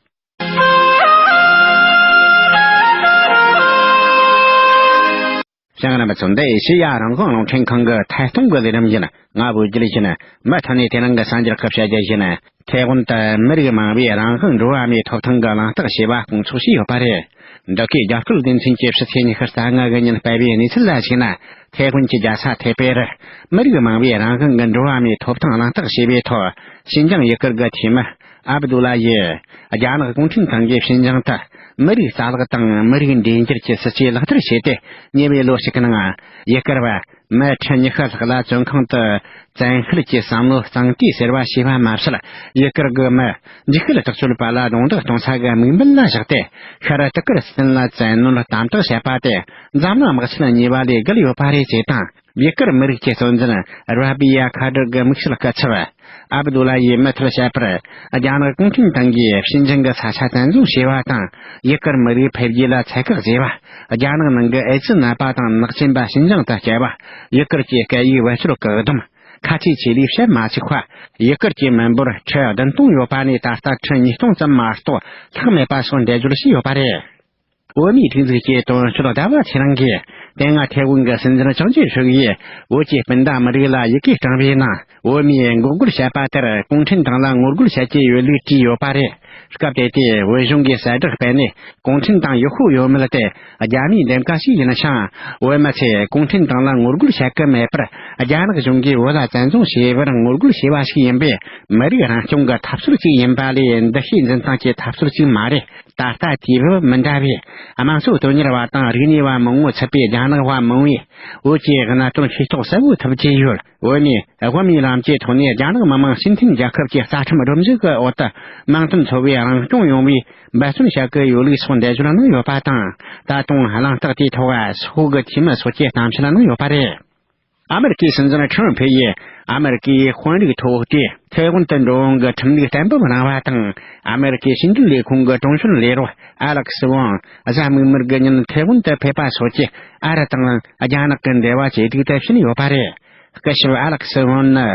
ཞང་རིན་པ་ཚོ། འདི་ཨེ་ཤེ་ཡ་རང་དབང་རླུང་འཕྲིན་ཁང་གི་ཐད་གཏོང་གི་ལས་རིམ་ཡིན། ང་བོད་རྒྱལ་ཡིན། མུ་མཐུད་ནས་དེ་རིང་གི་གསར་འགྱུར་ཁག་བཤད་རྒྱུ་ཡིན། ཐའེ་ཝན་དུ་མི་རིགས་མང་བོས་རང་དབང་འགྲོ་བ་མིའི་ཐོབ་ཐང་གི་གླེང་སྟེགས་ཞེས་པ་སྐོང་ཚོགས་བྱས་ཡོད་པ་རེད། འདི་གའི་རྒྱ་སྐད་སྡེ་ཚན་གྱིས་ཕྱི་ཚེས་ཉི་ཤུ་རྩ་ལྔ་གི་ཉིན་སྤེལ་བའི་གནས་ཚུལ་ལ་གཞིགས་ན། ཐའེ་ཝན་གྱི་རྒྱལ་ས་ཐའེ་པེ་རུ་མི་རིགས་མང་བོས་རང་དབང་གི་འགྲོ་བ་མིའི་ཐོབ་ཐང་གླེང་སྟེགས་ཞེས་པའི་ཐོག་ཤིན་ཅང་ཡུ་གུར་གྱི་འཐུས་མི་ཨབ་དུ་ལ་ཡིས། རྒྱ་ནག་གུང་ཁྲན་ཏང་གིས་ཤིན་ཅང་དུ་མི་རིགས་རྩ་བརླག་དང་མི་རིགས་འདྲེས་འགྱུར་གྱི་སྲིད་ཇུས་ལག་བསྟར་བྱས་ཏེ། ཉེ་བའི་ལོ་གཅིག་གི་ནང་ཡུ་གུར་བ་མི་ཁྲི་ཉི་ཤུ་ལྷག་ལ་བཙོན་ཁང་དུ་བཙན་ཤེད་ཀྱིས་བསམ་བློ་གཙང་བཀྲུས་ཟེར་བ་བྱས་པ་མ་ཟད། ཡུ་གུར་གྱི་མི་འཇིགས་སྐུལ་དྲག་སྤྱོད་པ་ལ་རྡུང་རྡེག་གཏོང་ས་གི་དམིགས་འབེན་ལ་བཞག་སྟེ། ཤར་ཏི་ཀིར་སི་ཐན་ལ་བཙན་གནོན་དམ་དྲག་བྱས་པ་དེ་འཛམ་གླིང་དམག་ཆེན་གཉིས་པ་ལས་བརྒལ་ཡོད་པ་རེད་ཅེས་དང་། ཡུ་གུར་མི་རིགས་ཀྱི་གཙོ་འཛིན་ར་བྷི་ཡ་ཁ་ཏྲི་གི་དམིགས་བསལ་སྐུ་ཚབ་ཨབ་དུ་ལ་ཡིས་མུ་མཐུད་བཤད་པར། རྒྱ་ནག་གུང་ཁྲན་ཏང་གིས་ཤིན་ཅང་གི་ས་ཆ་བཙན་བཟུང་བྱས་པ་དང་། ཡུ་གུར་མི་རིགས་འཕེལ་རྒྱས་ལ་ཚད་བཀག་བྱས་པ། རྒྱ་ནག་ནང་གི་ཨེ་ཙི་ནད་པ་དང་ནག་ཅན་པ་ཤིན་ཅང་དུ་བསྐྱལ་བ། ཡུ་གུར་གྱི་སྐད་ཡིག་བེད་སྤྱོད་བཀག་སྡོམ། ཁ་ཆེའི་ཆེད་ལས་བྱེད་མ་བཅུག་པ། ཡུ་གུར་གྱི་མི་འབོར་ཁྲི་བདུན་སྟོང་ཡོད་པ་ནས་ད་ལྟ་ཁྲི་ཉིས་སྟོང་ཙམ་མ་གཏོགས་ལྷག་མེད་པ་སོགས་འགྲེལ་བརྗོད་བྱས་ཡོད་པ་རེད། བོད་མིའི་སྒྲིག་འཛུགས་ཀྱི་དོན་གཅོད་ཟླ་བ་ཚེ་རིང་གིས། དེ་སྔ་ཐའེ་ཝན་གྱི་སྲིད་འཛིན་ཅང་ཅེ་ཧྲུག་ཡིས་བོད་ཀྱི་སྤུན་ཟླ་མི་རིགས་ལ་ཡི་གེ་བསྐྲངས་པའི་ནང་། བོད་མིས་འགོག་རྒོལ་བྱས་པ་དེར་གུང་ཁྲན་ཏང་ལ་ངོ་རྒོལ་བྱེད་ཀྱི་ཡོད་ལུགས་བྲིས་ཡོད་པ་རེད། སྐབས་དེ་དུས་བོད་གཞུང་གིས་གསལ་བསྒྲགས་སྤེལ་ནས། གུང་ཁྲན་ཏང་ཡག་པོ་ཡོད་མེད་དེ་རྒྱ་མིའི་འདེམས་ཀ་ཞིག་ཡིན་ཞིང་། བོད་མི་ཚོས་གུང་ཁྲན་ཏང་ལ་ངོ་རྒོལ་བྱེད་ཀྱི་མེད་པར། རྒྱ་ནག་གཞུང་གིས་བོད་ལ་བཙན་བཟུང་བྱས་པར་ངོ་རྒོལ་བྱས་པ་ཞིག་ཡིན་པས། མི་རིགས་རང་སྐྱོང་གི་འཐབ་རྩོད་ཅིག་ཡིན་པ་ལས། འདུ་ཤེས་འཛིན་སྟངས་ཀྱི་འཐབ་རྩོད་ཅིག་མ་རེད། ད་ལྟ་དུས་བབ་མི་འདྲ་བས། དམངས་གཙོ་དོན་གཉེར་བ་དང་རིག་གནས་པ་མང་བོ་ཚུད་པའི་རྒྱ་ནག་པ་མང་བོས། བོད་ཀྱི་གནད་དོན་ཤེས་རྟོགས་གསལ་བོ་ཐུབ་ཀྱི་ཡོད། བོད་མིས་དབུ་མའི་ལམ་གྱི་ཐོག་ནས་རྒྱ་ནག་མི་དམངས་སྤྱི་མཐུན་རྒྱལ་ཁབ་ཀྱི་རྩ་ཁྲིམས་སྒྲོམ་གཞི་གི་འོག་ཏུ། དམངས་དོན་འཚོ་བའི་རང་སྐྱོང་ཡོང་བའི་འབད་བརྩོན་བྱ་གི་ཡོད་ལུགས་སོགས་འགྲེལ་བརྗོད་གནང་ཡོད་པ་དང་། ད་དུང་གླེང་སྟེགས་དེའི་ཐོག་ཕྱོགས་གི་འཐུས་མི་སོགས་ཀྱིས་གཏམ་བཤད་གནང་ཡོད་པ་རེད། ཨ་མེ་རི་ཀའི་སྲིད་འཛིན་ཁྲོམ་ཕུ་ཡིས་ཨ་མེ་རི་ཀའི་དཔོན་རིགས་ཐོག་དེ་ཐའེ་ཝན་དུ་འགྲོ་འོང་གི་ཁྲིམས་ལུགས་གཏན་འབེབས་གནང་བ་དང་། ཨ་མེ་རི་ཀའི་ཕྱི་འབྲེལ་ལས་ཁུངས་ཀྱི་དྲུང་ཞོན་ལས་རོགས་ཨ་ལེག་སི་ཝང་གཟའ་མིག་དམར་གྱི་ཉིན་ཐའེ་ཝན་དུ་ཕེབས་པ་སོགས་ཀྱིས་ཨ་རི་དང་རྒྱ་ནག་གི་འབྲེལ་བ་ཇེ་སྡུག་ཏུ་ཕྱིན་ཡོད་པ་རེད། སྐུ་ཞབས་ཨ་ལེག་སི་ཝང་ནི་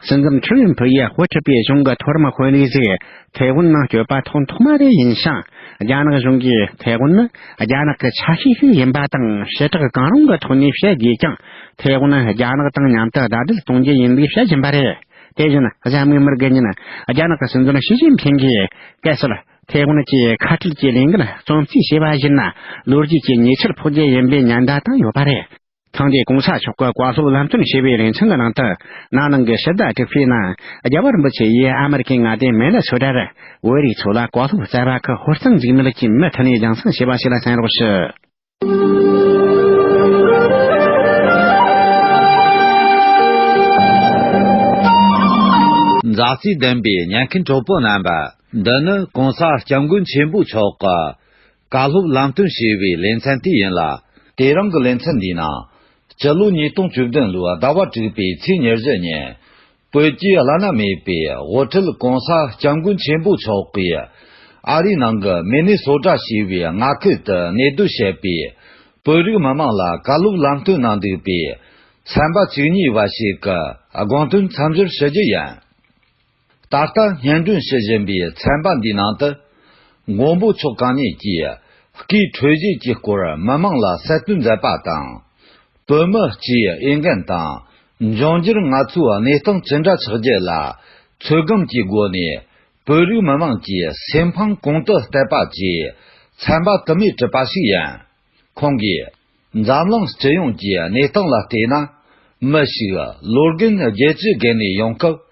སྲིད་འཛིན་ཁྲོམ་ཕུ་ཡིས་དབུ་ཁྲིད་པའི་གཞུང་གི་མཐོ་རིམ་དཔོན་རིགས་ཤིག་ཐའེ་ཝན་ནང་བསྐྱོད་པ་ཐེངས་ཐོག་མ་རེ་ཡིན་ཞིང་། རྒྱ་ནག་གཞུང་གིས་ཐའེ་ཝན་ནི་རྒྱ་ནག་གི་ཆ་ཤས་ཤིག་ཡིན་པ་དང་། བྱེ་བྲག་གང་རུང་གི་ཐོག་ནས་བཤད་དགོས་ཀྱང་། ཐའེ་ཝན་རྒྱ་ནག་དང་མཉམ་དུ་ཟླ་སྒྲིལ་གཏོང་རྒྱུ་ཡིན་ལུགས་བཤད་བཞིན་པ་རེད། དེ་བཞིན་གཟའ་མིག་དམར་གྱི་ཉིན་རྒྱ་ནག་གི་སྲིད་འཛིན་ཞི་ཅིན་ཕིང་གིས་གལ་སྲིད་ཐའེ་ཝན་གྱིས་ཁ་བྲལ་གྱི་ལས་འགུལ་རྩོམ་རྩིས་བྱས་པ་ཡིན་ན། ལོ་རྒྱུས་ཀྱི་ཉེས་ཆད་ཕོག་རྒྱུ་ཡིན་པའི་ཉེན་བརྡ་བཏང་ཡོད་པ་རེད། ཐེངས་འདིའི་གོང་ས་མཆོག་གི་བཀའ་སློབ་ལམ་སྟོན་ཞེས་པའི་ལེ་ཚན་གྱི་ནང་དུ། ན་ནིང་གི་ཕྱི་ཟླ་དྲུག་པའི་ནང་རྒྱལ་བ་རིན་པོ་ཆེ་ཡིས་ཨ་མེ་རི་ཁའི་མངའ་སྡེ་མེ་ནེ་སོ་ཊར་བོད་རིགས་ཚོ་ལ་བཀའ་སློབ་སྩལ་བ་གི་ཧོར་གཙང་འཇིགས་མེད་ཀྱི་མི་ཐུག་ནས་རྒྱང་སྲིང་བྱས་པ་ཞིག་ལ་གསན་རོགས་ཞུ། མཛའ་བརྩེ་ལྡན་པའི་ཉན་མཁན་གྲོགས་པོ་རྣམ་པ། འདི་ནི་གོང་ས་སྐྱབས་མགོན་ཆེན་པོ་མཆོག་གི་བཀའ་སློབ་ལམ་སྟོན་ཞེས་པའི་ལེ་ཚན་དེ་ཡིན་ལ། དེ་རིང་གི་ལེ་ཚན་འདིའི་ནང་། སྤྱི་ལོ་ཉིས་སྟོང་བཅུ་བདུན་ལོའི་ཟླ་བ་དྲུག་པའི་ཚེས་ཉེར་བཞི་ཉིན། བོད་ཀྱི་བླ་ན་མེད་པའི་དབུ་ཁྲིད་གོང་ས་སྐྱབས་མགོན་ཆེན་པོ་མཆོག་གིས་ཨ་རིའི་ནང་གི་མི་ནི་སོ་ཊ་ཞེས་པའི་མངའ་ཁུལ་དུ་གནས་སྡོད་བྱེད་པའི་བོད་རིགས་མི་མང་ལ་བཀའ་སློབ་ལམ་སྟོན་གནང་འདུག་པའི་ཚན་པ་བཅུ་གཉིས་པ་ཞིག་གི་དགོངས་དོན་མཚམས་སྦྱོར་ཞུ་རྒྱུ་ཡིན། ད་ལྟ་སྙན་སྒྲོན་ཞུ་བཞིན་པའི་ཚན་པ་འདིའི་ནང་དུ། མགོན་པོ་མཆོག་གང་ཉིད་ཀྱིས་སྐུའི་འཕྲོད་བཞེས་ཀྱི་སྐོར་མི་མང་ལ་གསལ་སྟོན་མཛད་པ་དང་། བོད་མི་སྤྱིའི་འོས་འགན་དང་། འབྱུང་འགྱུར་ང་ཚོའི་གནས་སྟངས་ཅི་འདྲ་ཆགས་རྒྱུ་ལ་ཚོད་བགམ་གྱི་སྒོ་ནས་བོད་རིགས་མི་མང་གི་སེམས་ཕམ་གོང་དུ་བསྟད་པ་བཅས་ཚན་པ་དུ་མས་གྲུབ་པ་ཞིག་ཡིན། ཁོང་གིས། འཛམ་གླིང་སྤྱི་ཡོངས་ཀྱི་གནས་སྟངས་ལ་བལྟས་ན། མི་ཞིག་ལོ་རྒན་བརྒྱད་ཅུ་བརྒལ་ནས་ཡོང་སྐབས།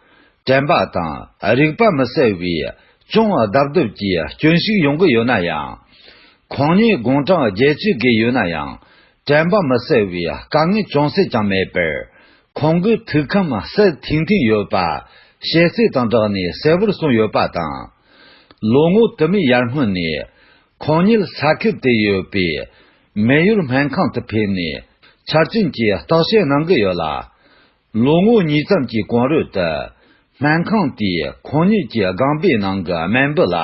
དྲན་པ་དང་རིག་པ་མི་གསལ་བའི་ཅུང་རྡབ་རྡབ་ཀྱི་སྐྱོན་ཞིག་ཡོང་གི་ཡོད་ན་ཡང་། ཁོང་ཉིད་དགུང་གྲངས་བརྒྱད་ཅུ་བརྒལ་ཡོད་ན་ཡང་། དྲན་པ་མི་གསལ་བའི་དཀའ་ངལ་ཅུང་ཟད་ཀྱང་མེད་པར། ཁོང་གི་ཐུགས་ཁམས་གསལ་ཐིང་ཐིང་ཡོད་པ། ཞལ་རྩེད་དང་སྦྲགས་ནས་གསལ་བོར་གསུངས་ཡོད་པ་དང་། ལོ་ངོ་དུ་མའི་ཡར་སྔོན་ནས། ཁོང་ཉིད་ས་ཁུལ་དེར་ཡོད་པའི་མེ་ཡོར་སྨན་ཁང་དུ་ཕེབས་ནས་འཆར་ཅན་གྱི་བརྟག་དཔྱད་གནང་གི་ཡོད་ལ། ལོ་ངོ་གཉིས་ཙམ་གྱི་གོང་རོལ་དུ་སྨན་ཁང་དེས་ཁོང་ཉིད་ཀྱི་རྐང་པའི་ནང་གི་རྨེན་བུ་ལ་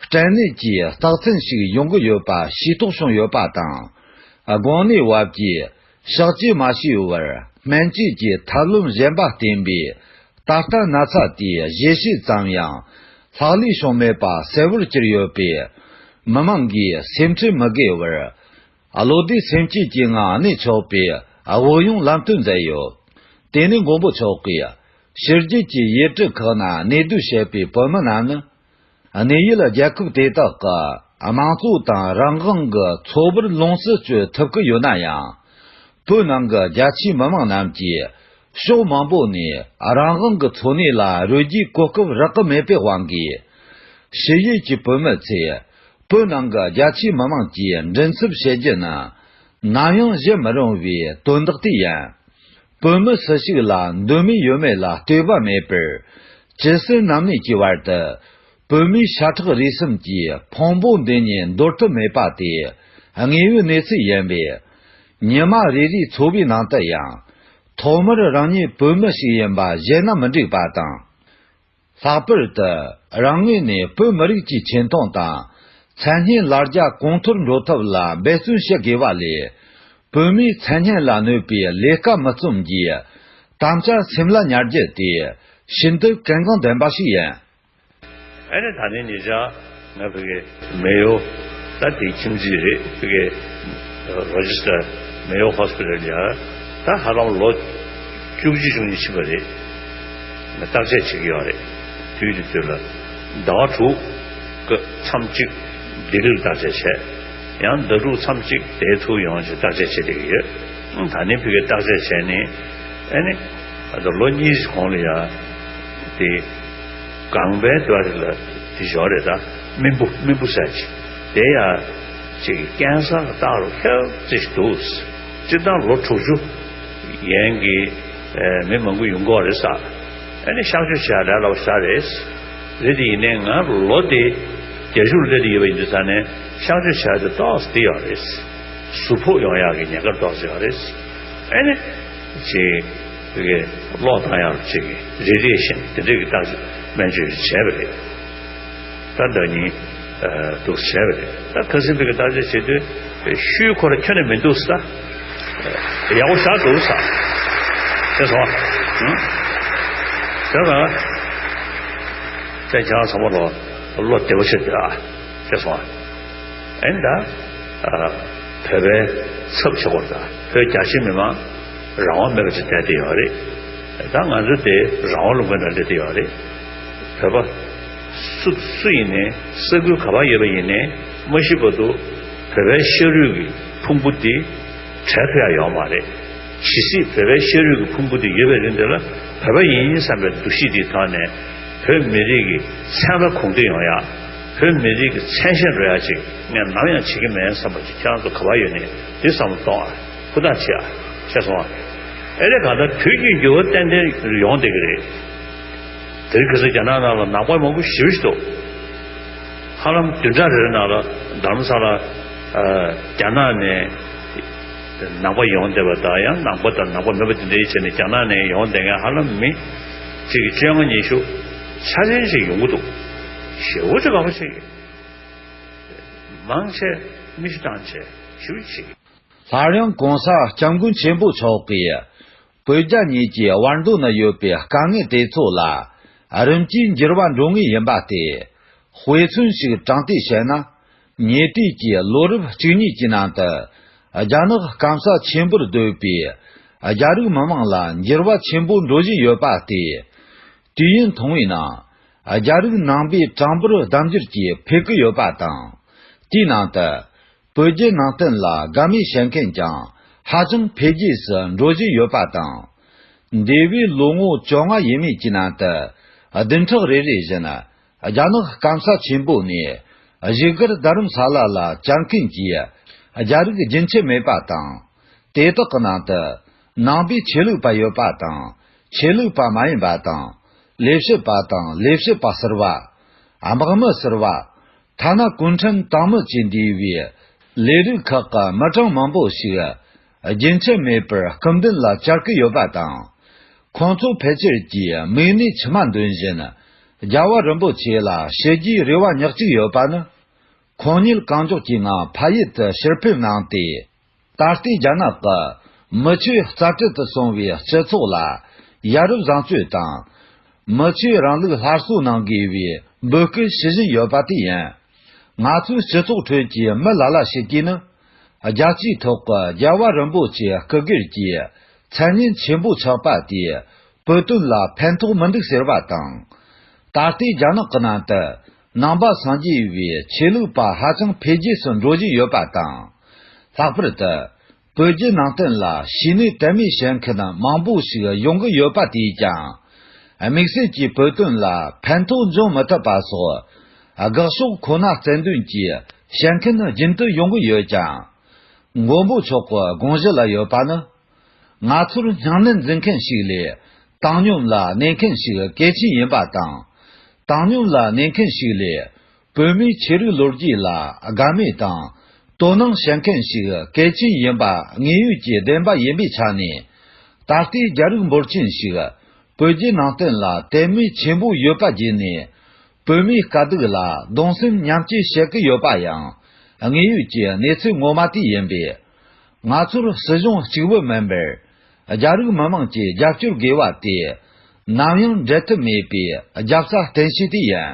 སྐྲན་ནད་ཀྱི་རྟགས་མཚན་ཞིག་ཡོང་གི་ཡོད་པ་ཤེས་རྟོགས་བྱུང་ཡོད་པ་དང་། དགོན་གནས་བབ་ཀྱི་གཤག་བཅོས་མ་བྱས་བར་སྨན་བཅོས་ཀྱི་ཐབས་ལམ་གཞན་པ་བསྟེན་པས། ད་ལྟ་ན་ཚ་དེ་བཞེས་བྱས་ཙམ་ཡང་ལྷག་ལུས་བྱུང་མེད་པ་གསལ་བོར་གྱུར་ཡོད་པས། མི་མང་གིས་སེམས་ཁྲལ་མི་དགོས་པར། བློ་བདེ་སེམས་སྐྱིད་ཀྱི་ངང་གནས་ཆོག་པའི་དབུགས་དབྱུང་ལམ་སྟོན་མཛད་ཡོད། དེ་ནས་མགོན་པོ་མཆོག་གིས་ཕྱི་རྒྱལ་གྱི་ཡུལ་གྲུ་ཁག་ན་གནས་སྡོད་བྱེད་པའི་བོད་མི་རྣམས་ནི། གནས་ཡུལ་རྒྱལ་ཁབ་དེ་དག་གི་དམངས་གཙོ་དང་རང་དབང་གི་ཚོགས་པར་ལོངས་སུ་སྤྱོད་ཐུབ་ཀྱི་ཡོད་ན་ཡང་། བོད་ནང་གི་རྒྱ་ཆེའི་མི་མང་རྣམས་ཀྱིས་ཕྱོགས་མང་པོ་ནས་རང་དབང་གི་འཚོ་གནས་ལ་རོལ་རྒྱུའི་གོ་སྐབས་རག་གི་མེད་པའི་དབང་གིས། ཕྱི་ཡུལ་གྱི་བོད་མི་ཚོས་བོད་ནང་གི་རྒྱ་ཆེའི་མི་མང་གྱིས་མགྲིན་ཚབ་བྱེད་རྒྱུ་ནི་ནམ་ཡང་བཞེད་མི་རུང་བའི་དོན་དག་དེ་ཡིན། བོད་མི་སུ་ཞིག་ལ་འདོད་མོས་ཡོད་མེད་ལ་ལྟོས་པ་མེད་པར། ཇི་སྲིད་ནམ་གནས་ཀྱི་བར་དུ་བོད་མིའི་ཤ་ཁྲག་རུས་གསུམ་གྱི་ཕུང་པོ་འདི་ཉིད་འདོར་ཐབས་མེད་པ་དེ་དངོས་ཡོད་གནས་ཚུལ་ཡིན་པས། ཉི་མ་རེ་རེའི་འཚོ་བའི་ནང་དུ་ཡང་ཐོག་མར་རང་ཉིད་བོད་མི་ཞིག་ཡིན་པ་བཞེད་ན་མི་འགྲིག་པ་དང་། ལྷག་པར་དུ་རང་ངོས་ནས་བོད་མི་རིགས་ཀྱི་ཆེ་མཐོང་དང་མཚན་སྙན་ལ་རྒྱ་གོང་མཐོར་འགྲོ་ཐབས་ལ་འབད་བརྩོན་བྱེད་དགོས་པ་ལས། བོད་མིའི་མཚན་སྙན་ལ་གནོད་པའི་ལས་ཀ་མི་རྩོམ་གྱིས་དམ་བཅའ་སེམས་ལ་ཉར་རྒྱུ་དེ་ཤིན་ཏུ་གལ་འགངས་ལྡན་པ་ཞིག་ཡིན། ཨ་ནི་ད་ནི་ཉེ་ཆར་ང་ཕ་གི་མེ་ཡོ་ད་དེ་ཁྱིམ་མཚེས་རེད། ཕ་གི་རོ་ཇི་སི་ཊར་མེ་ཡོ་ཧོ་སི་པི་ཊལ་ལ་ད་ཧ་ལམ་ལོ་བཅུ་གཅིག་བཅུ་གཉིས་ཕྱིན་པ་རེད། ང་བརྟག་དཔྱད་བྱེད་ཀྱི་ཡོད་རེད། དུས་དེ་དུས་ལ་ཟླ་བ་དྲུག་གི་མཚམས་གཅིག་ལྡི་ལིར་བརྟག་དཔྱད་བྱས། ཡང་ཟླ་དྲུག་མཚམས་གཅིག་དེའི་ཐུག་ཡོང་ཞིག་བརྟག་དཔྱད་བྱེད་བསྡད་ཀྱི་ཡོད། ད་ནི་ཕ་གི་བརྟག་དཔྱད་བྱས་ནས་ཨ་ནི་ད་ལོ་གཉིས་གོང་ལ་ཡ་དེ་ལྒང་པའི་དུ་བ་རེ་ལ་དེ་ཞོག་རེད། ད་རྨེན་བུ་རྨེན་བུ་ཟེར་ཅིག་དེ་ཡ་ཅིག་ཀན་སར་བཏགས་རོགས་ཁྱབ་ཅིག་འདུག་སྤྱིར་བཏང་ལོ་དྲུག་ཅུ་ཡན་གྱི་མི་མང་པོ་ཡོང་གི་རེད་ས། ཨ་ནི་གཤག་བཅོས་བྱས་ལས་སླ་པོ་ཞིག་རེད། རེད་དེ་ཡིན་ནའི་ང་ལོ་དེ་བརྒྱད་ཅུ་ལ་སླེབས་ཡོད་པ་ཡིན་དུས་ཙང་ནས་གཤག་བཅོས་བྱས་ཏེ་ཏོག་ཙམ་དེ་ཡོད་རེད། ཟུར་ཕོག་ཡོང་ཡག་གི་ཉེན་ཁ་ཏོག་ཙམ་ཡོད་རེད། ཨ་ནི། ཅིག་གི་གློག་བཏང་ཡག་ཅིག་རེ་རེ་བཞིན་དེ་འདྲས་ཀྱི་བརྟག་དཔྱད་སྨན་བཅོས་བྱས་པ་རེད། ད་ཟླ་གཉིས་འདུག་བྱས་པ་རེད། ད་ཁ་སང་ཕ་གི་བརྟག་དཔྱད་བྱེད་དུས་ཤུལ་ཁོ་ར་ཁྱོན་ནས་མི་འདུག་ས། ཡག་པོ་ཞེ་དྲག་འདུག་ས། དེ་སོང་། ཨང་། དེ་ལ་དེ་ཁྱེད་རང་ཚང་མ་ལོ་བློ་བདེ་པོ་བྱེད་དུས་ཨ། དེ་སོང་། ཨེ་ད། བོད་པའི་ཚབ་བྱེད་སྐོར་དང་བོད་རྒྱ་ཆེ་མི་མང་རང་དབང་མེད་པ་ཅིག་བསྡད་དེ་ཡོད་རེད། ད་ང་ཚོ་དེ་རང་དབང་ལུང་པའི་ནང་སླེབས་དེ་ཡོད་རེད། བོད་པ་སུ་སུ་ཡིན་ནའི་ས་ཁུལ་ག་པར་ཡོད་པ་ཡིན་ནའི་མ་ཤི་བར་དུ་བོད་པའི་ཤ་རུས་ཀྱི་ཕུང་པོ་འདི་ བྲལ་ཐུབ་ཡ་ཡོད་མ་རེད། ཇི་སྲིད་བོད་པའི་ཤ་རུས་ཀྱི་ཕུང་པོ་དེ་ཡོད་པའི་རིང་དེ་ལ་བོད་པ་ཡིན་བསམ་པའི་འདུ་ཤེས་དེའི་ཐོག་ནས་བོད་མི་རིགས་ཀྱི་མཚན་རྟགས་གོང་འདྲིས་ཡོང་ཡ། བོད་མི་རིགས་ཀྱི་མཚན་ཤས་འགྲོ་ཡ་ཅིག་ངས་ནམ་ཡང་བྱེད་ཀྱི་མེད་བསམ་པ་ཅིག་ཁྱེད་རང་ཚོ་ག་པར་ཡོད་ནའི་དེ་བསམ་བློ་གཏོང་ཨ། ཧུར་ཐག་བྱེད་ཨ། ཤེས་སོང་ཨ། ཨེ་རེད། གང་ལྟར་དུས་ཀྱི་འགྱུར་བ་ཏན་ཏན་ཡོང་བསྡད་ཀྱི་རེད། དེ་རིང་ཁ་སང་རྒྱ་ནག་ནང་ལ་ནང་པ་མང་པོ་ཞེ་པོ་ཞིག་འདུག་ཧ་ལམ་བདུན་ཕྲག་རེ་རེ་ནང་ལ་རྡ་རམ་ས་ལ། ཨ། རྒྱ་ནག་ནས་ནང་པ་ཡོང་བསྡད་པ་དང་། ཡང་ནང་པ་དང་ནང་པ་མིན་པ་དེ་འདྲའི་བྱས་ནས་རྒྱ་ནག་ནས་ཡོང་བསྡད་མཁན་ཧ་ལམ་མི་གཅིག་གི་བཅོ་ལྔ་ཉི་ཤུ་ཆ་ཚང་ཞིག་ཡོང་གི་འདུག་ཞེ་པོ་ཅིག་དགའ་པོ་བྱེད་ཀྱི། མང་ཆེ་མི་ཤི་གྲངས་ཆེ་ཞེ་པོ་ཅིག་བྱེད་ཀྱི། སླར་ཡང་གོང་ས་སྐྱབས་མགོན་ཆེན་པོ་མཆོག་གིས་བོད་རྒྱ་གཉིས་ཀྱི་བར་འདོད་ན་ཡོད་པའི་དཀའ་ངལ་དེ་ཚོ་ལ་རིམ་གྱིས་འགྱུར་བ་འགྲོ་ངེས་ཡིན་པ་སྟེ། དཔེ་མཚོན་ཞིག་དྲངས་ཏེ་བཤད་ན། ཉེ་དུས་ཀྱི་ལོ་རབས་བཅུ་གཉིས་ཀྱི་ནང་དུ་རྒྱ་ནག་སྐམ་ས་ཆེན་པོར་སྡོད་པའི་རྒྱ་རིགས་མི་མང་ལ་འགྱུར་བ་ཆེན་པོ་འགྲོ་བཞིན་ཡོད་པ་སྟེ། དུས་ཡུན་ཐུང་བའི་ནང་རྒྱ་རིགས་ནང་པའི་གྲངས་འབོར་ལྡབ་འགྱུར་གྱིས་འཕེལ་གྱི་ཡོད་པ་དང་། དེའི་ནང་དུ། བོད་བརྒྱུད་ནང་བསྟན་ལ་དགའ་མོས་བྱེད་མཁན་ཀྱང་ཧ་ཅང་འཕེལ་རྒྱས་སུ་འགྲོ་བཞིན་ཡོད་པ་དང་། འདས་པའི་ལོ་ངོ་བཅོ་ལྔ་ཡས་མས་ཀྱི་ནང་དུ་བདུན་ཕྲག་རེ་རེ་བཞིན་རྒྱ་ནག་སྐམ་ས་ཆེན་པོ་ནས་བཞུགས་སྒར་རྡ་རམ་ས་ལ་ལ་བཅར་མཁན་གྱི་རྒྱ་རིགས་རྒྱུན་ཆད་མེད་པ་དང་། དེ་དག་གི་ནང་དུ་ནང་པའི་ཆོས་ལུགས་པ་ཡོད་པ་དང་། ཆོས་ལུགས་པ་མ་ཡིན་པ་དང་། ལས་བྱེད་པ་དང་ལས་བྱེད་པ་ཟུར་པ། དམག་མི་ཟུར་པ། ཐ་ན་གུང་ཁྲན་ཏང་མི་བཅས་འདུས་པའི་ལས་རིགས་ཁག་གི་མི་གྲངས་མང་པོ་ཞིག་རྒྱུན་ཆད་མེད་པར་སྐུ་མདུན་ལ་བཅར་གྱི་ཡོད་པ་དང་། ཁོང་ཚོ་ཕལ་ཆེར་གྱིས་མིག་ནས་མཆི་མ་འདོན་བཞིན་རྒྱལ་བ་རིན་པོ་ཆེ་ལ་ཞུ་རྒྱུའི་རེ་བ་ཉག་གཅིག་ཡོད་པ་ནི། ཁོང་ཉིད་གང་མགྱོགས་ཀྱི་ངང་ཕ་ཡུལ་དུ་ཕྱིར་ཕེབས་གནང་སྟེ། ད་ལྟའི་རྒྱ་ནག་གི་མི་ཆོས་རྩ་བྲལ་དུ་སོང་བའི་སྤྱི་ཚོགས་ལ་ཡ་རབས་བཟང་སྤྱོད་དང་། མི་ཆོས་རིང་ལུགས་སླར་གསོ་གནང་དགོས་པའི་འབོད་སྐུལ་ཞུ་བཞིན་ཡོད་པ་དེ་ཡིན། ང་ཚོའི་སྤྱི་ཚོགས་ཁྲོད་ཀྱི་མི་ལ་ལ་ཞིག་གིས་ནི། རྒྱལ་སྤྱིའི་ཐོག་གི་རྒྱལ་བ་རིན་པོ་ཆེའི་སྐུ་སྒེར་གྱི་མཚན་སྙན་ཆེན་པོ་ཆགས་པ་དེས་བོད་དོན་ལ་ཕན་ཐོགས་མི་འདུག་ཟེར་བ་དང་། ད་ལྟའི་རྒྱ་ནག་གི་ནང་དུ་ནང་པ་སངས་རྒྱས་པའི་ཆོས་ལུགས་པ་ཧ་ཅང་འཕེལ་རྒྱས་སུ་འགྲོ་བཞིན་ཡོད་པ་དང་། ལྷག་པར་དུ་བོད་བརྒྱུད་ནང་བསྟན་ལ་ཤེས་ནུས་དད་མོས་བྱེད་མཁན་མང་པོ་ཞིག་ཡོང་གི་ཡོད་པ་དེས་ཀྱང་། དམིགས་བསལ་གྱིས་བོད་དོན་ལ་ཕན་ཐོགས་འབྱུང་མི་ཐུབ་པ་སོགས་དགག་ཕྱོགས་ཁོ་ན་རྩལ་འདོན་གྱིས་བཤད་མཁན་རྒྱུན་དུ་ཡོང་གི་ཡོད་ཀྱང་། མགོན་པོ་མཆོག་གི་དགོངས་གཞི་ལ་ཡོད་པ་ནི། ང་ཚོར་སྙིང་ནད་འཛིན་མཁན་ཞིག་ལས་བཏང་སྙོམས་ལ་གནས་མཁན་ཞིག་གལ་ཆེན་ཡིན་པ་དང་། བཏང་སྙོམས་ལ་གནས་མཁན་ཞིག་ལས་བོད་མིའི་ཆོས་རིག་ལོ་རྒྱུས་ལ་དགའ་མོས་དང་དོ་སྣང་བྱེད་མཁན་ཞིག་གལ་ཆེན་ཡིན་པ་དངོས་ཡོད་ཀྱི་བདེན་པ་ཡིན་པའི་ཆ་ནས། ད་ལྟའི་རྒྱ་རིགས་འབོར་ཆེན་ཞིག་བོད་བརྒྱུད་ནང་བསྟན་ལ་དད་མོས་ཆེན་པོ་ཡོད་པ་བརྒྱུད་ནས། བོད་མིའི་དཀའ་སྡུག་ལ་གདུང་སེམས་མཉམ་སྐྱེད་བྱེད་ཀྱི་ཡོད་པ་ཡང་དངོས་ཡོད་ཀྱི་གནས་ཚུལ་ངོ་མ་དེ་ཡིན་པས། ང་ཚོར་སྲིད་གཞུང་གཅིག་པུ་མིན་པར་རྒྱ་རིགས་མི་དམངས་ཀྱིས་རྒྱབ་སྐྱོར་དགོས་པ་དེ་ནམ་ཡང་འབྲལ་ཐབས་མེད་པའི་རྒྱབ་རྩ་བརྟན་ཤོས་དེ་ཡིན།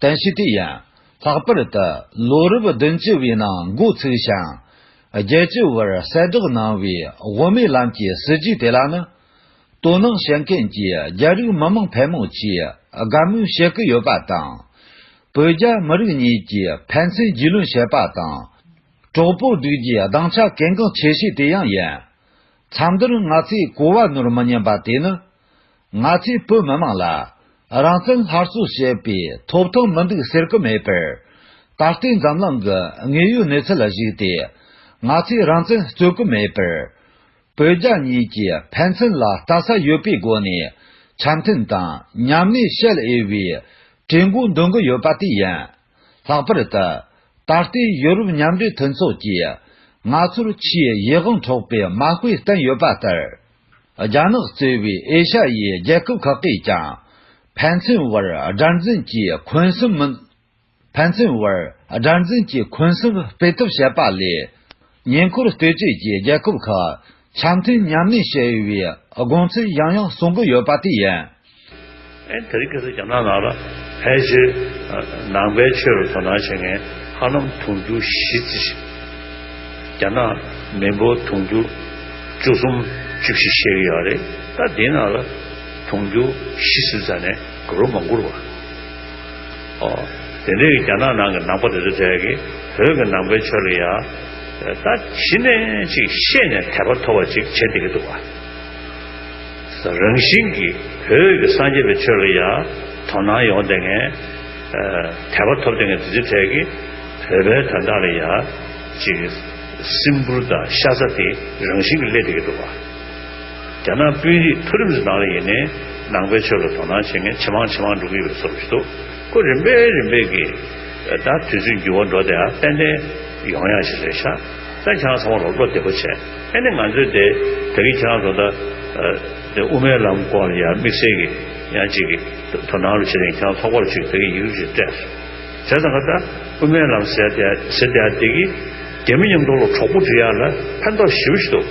བརྟན་ཤོས་དེ་ཡིན། ལྷག་པར་དུ་ལོ་རབས་བདུན་ཅུ་བའི་ནང་འགོ་ཚུགས་ཤིང་། བརྒྱད་ཅུ་བར་གསལ་བསྒྲགས་གནང་བའི་དབུ་མའི་ལམ་གྱི་སྲིད་ཇུས་དེ་ལ་ནི། དོ་སྣང་བྱེད་མཁན་གྱི་རྒྱ་རིགས་མི་མང་ཕལ་མོ་ཆེས་དགའ་མོས་བྱེད་ཀྱི་ཡོད་པ་དང་། བོད་རྒྱ་མི་རིགས་གཉིས་ཀྱི་ཕན་ཚུན་རྒྱུས་ལོན་བྱེད་པ་དང་། གྲོགས་པོ་སྒྲིག་རྒྱུའི་སྡིངས་ཆ་གལ་འགངས་ཆེ་ཤོས་དེ་ཡང་ཡིན། མཚམས་འདིར་ང་ཚོས་གོ་བ་ནོར་མི་ཉན་པ་དེ་ནི། ང་ཚོས་བོད་མི་མང་ལ་རང་བཙན་སླར་གསོ་བྱེད་པའི་ཐོབ་ཐང་མི་འདུག་ཟེར་གྱི་མེད་པར། ད་ལྟའི་འཛམ་གླིང་གི་དངོས་ཡོད་གནས་ཚུལ་ལ་གཞིགས་ཏེ། ང་ཚོས་རང་བཙན་རྩོད་ཀྱི་མེད་པར། བོད་རྒྱ་གཉིས་ཀྱི་ཕན་ཚུན་ལ་ལྟ་ས་ཡོད་པའི་སྒོ་ནས་འཆམ་མཐུན་དང་མཉམ་གནས་བྱེད་འོས་པའི་གྲོས་འགོ་འདོན་གྱི་ཡོད་པ་དེ་ཡིན། ལྷག་པར་དུ། ད་ལྟའི་ཡོ་རོབ་མཉམ་འབྲེལ་མཐུན་ཚོགས་ཀྱིས་ང་ཚོར་ཆེས་ཡིད་དབང་འཕྲོག་པའི་མ་དཔེ་བསྟན་ཡོད་པ་ལྟར། རྒྱ་ནག་གཙོས་པའི་ཨེ་ཤ་ཡའི་རྒྱལ་ཁབ་ཁག་གིས་ཀྱང་ཕན་ཚུན་བར་དགྲར་འཛིན་གྱི་འཁོན་སེམས་མི། ཕན་ཚུན་བར་དགྲར་འཛིན་གྱི་འཁོན་སེམས་སྤེལ་ཐབས་བྱེད་པ་ལས། ཉེ་འཁོར་ལྟོས་བཅོས་ཀྱི་རྒྱལ་ཁབ་ཁག་འཆམ་མཐུན་མཉམ་གནས་བྱེད་འོས་པའི་དགོངས་ཚུལ་ཡང་ཡང་གསུང་གི་ཡོད་པ་དེ་ཡིན། ཨེ་དེ་རིང་ཁ་སང་རྒྱ་ནག་ནང་ལ་ཕལ་ཆེར་ནང་པའི་ཆོས་ལ་དོ་སྣང་བྱེད་མཁན་ཧ་ལམ་དུང་ཕྱུར་བཞི་ཙམ་ཞིག་རྒྱ་ནག་མི་འབོར་དུང་ཕྱུར་བཅུ་གསུམ་བཅུ་བཞི་བཤད་ཀྱི་ཡོད་རེད། ད་དེའི་ནང་ལ་དུང་ཕྱུར་བཞི་ཟེར་ཙམ་ནས་ག་རུ་མ་འགུར་བ། ཨོ། དེ་འདྲའི་རྒྱ་ནག་ནང་གི་ནང་པ་དེ་ཚོ་གྲས་ཀྱིས་བོད་ཀྱི་ནང་པའི་ཆོས་ལ་ཡ། ད་གཞི་ནས་ཅིག་ཤེས་ནས་དད་པ་ཐོབ་པ་ཅིག་བྱེད་བསྡད་ཀྱི་འདུག་བ། རང་བཞིན་གྱིས་བོད་ཀྱི་སངས་རྒྱས་པའི་ཆོས་ལ་ཡང་དོ་སྣང་ཡོང་བསྡད་མཁན། དད་པ་ཐོབ་བསྡད་མཁན་དེ་ཚོའི་གྲས་ཀྱིས་བོད་པའི་དོན་དག་ལ་ཡང་ཅིག་སིམ་པུལ་དང་ཤ་ཚ་དེ་རང་བཞིན་གྱིས་སླེབས་བསྡད་ཀྱི་འདུག་བ། རྒྱ་ནག་དཔོན་རིགས་མཐོ་རིམ་ཚོའི་ནང་ལ་ཡིན་ནའི་ནང་པའི་ཆོས་ལ་དོ་སྣང་བྱེད་མཁན་ཇེ་མང་ཇེ་མང་འགྲོ་གི་ཡོད་པའི་བཟོ་འདྲ་ཞིག་འདུག་ཁོ་རིམ་པས་རིམ་པས་ཀྱིས་ད་དུས་ཚོད་འགྱུར་བ་འགྲོ་བསྡད་ཡ་ཏན་ཏན་ཡོང་ཡ་ཞིག་རེད་ཤག་ད་ཁྱེད་རང་ཚང་མ་ལོག་བློ་བདེ་པོ་བྱས། ཨ་ནི་ང་ཚོས་དེ་ད་གིན་ཁྱེད་རང་ཚོ་ད་དེ་དབུ་མའི་ལམ་སྐོར་ལ་ཡ་དམིགས་བསལ་གྱི་ཡང་ཅིག་གི་དོ་སྣང་རུ་བྱེད་རིང་ཁྱེད་རང་ཚོགས་པ་རུ་ཅིག་ད་གིན་ཡིག་རུ་ཅིག་སྤྲད་སོང་། བྱས་ཙང་ད་དབུ་མའི་ལམ་ཟེར་དེ་ཟེར་དེ་དེ་གིས་རྒྱ་མི་མཉམ་དུ་ལ་གྲོགས་པོ་སྒྲིག་ཡ་ལ་ཕན་ཐོགས་ཞེ་པོ་ཞིག་འདུག་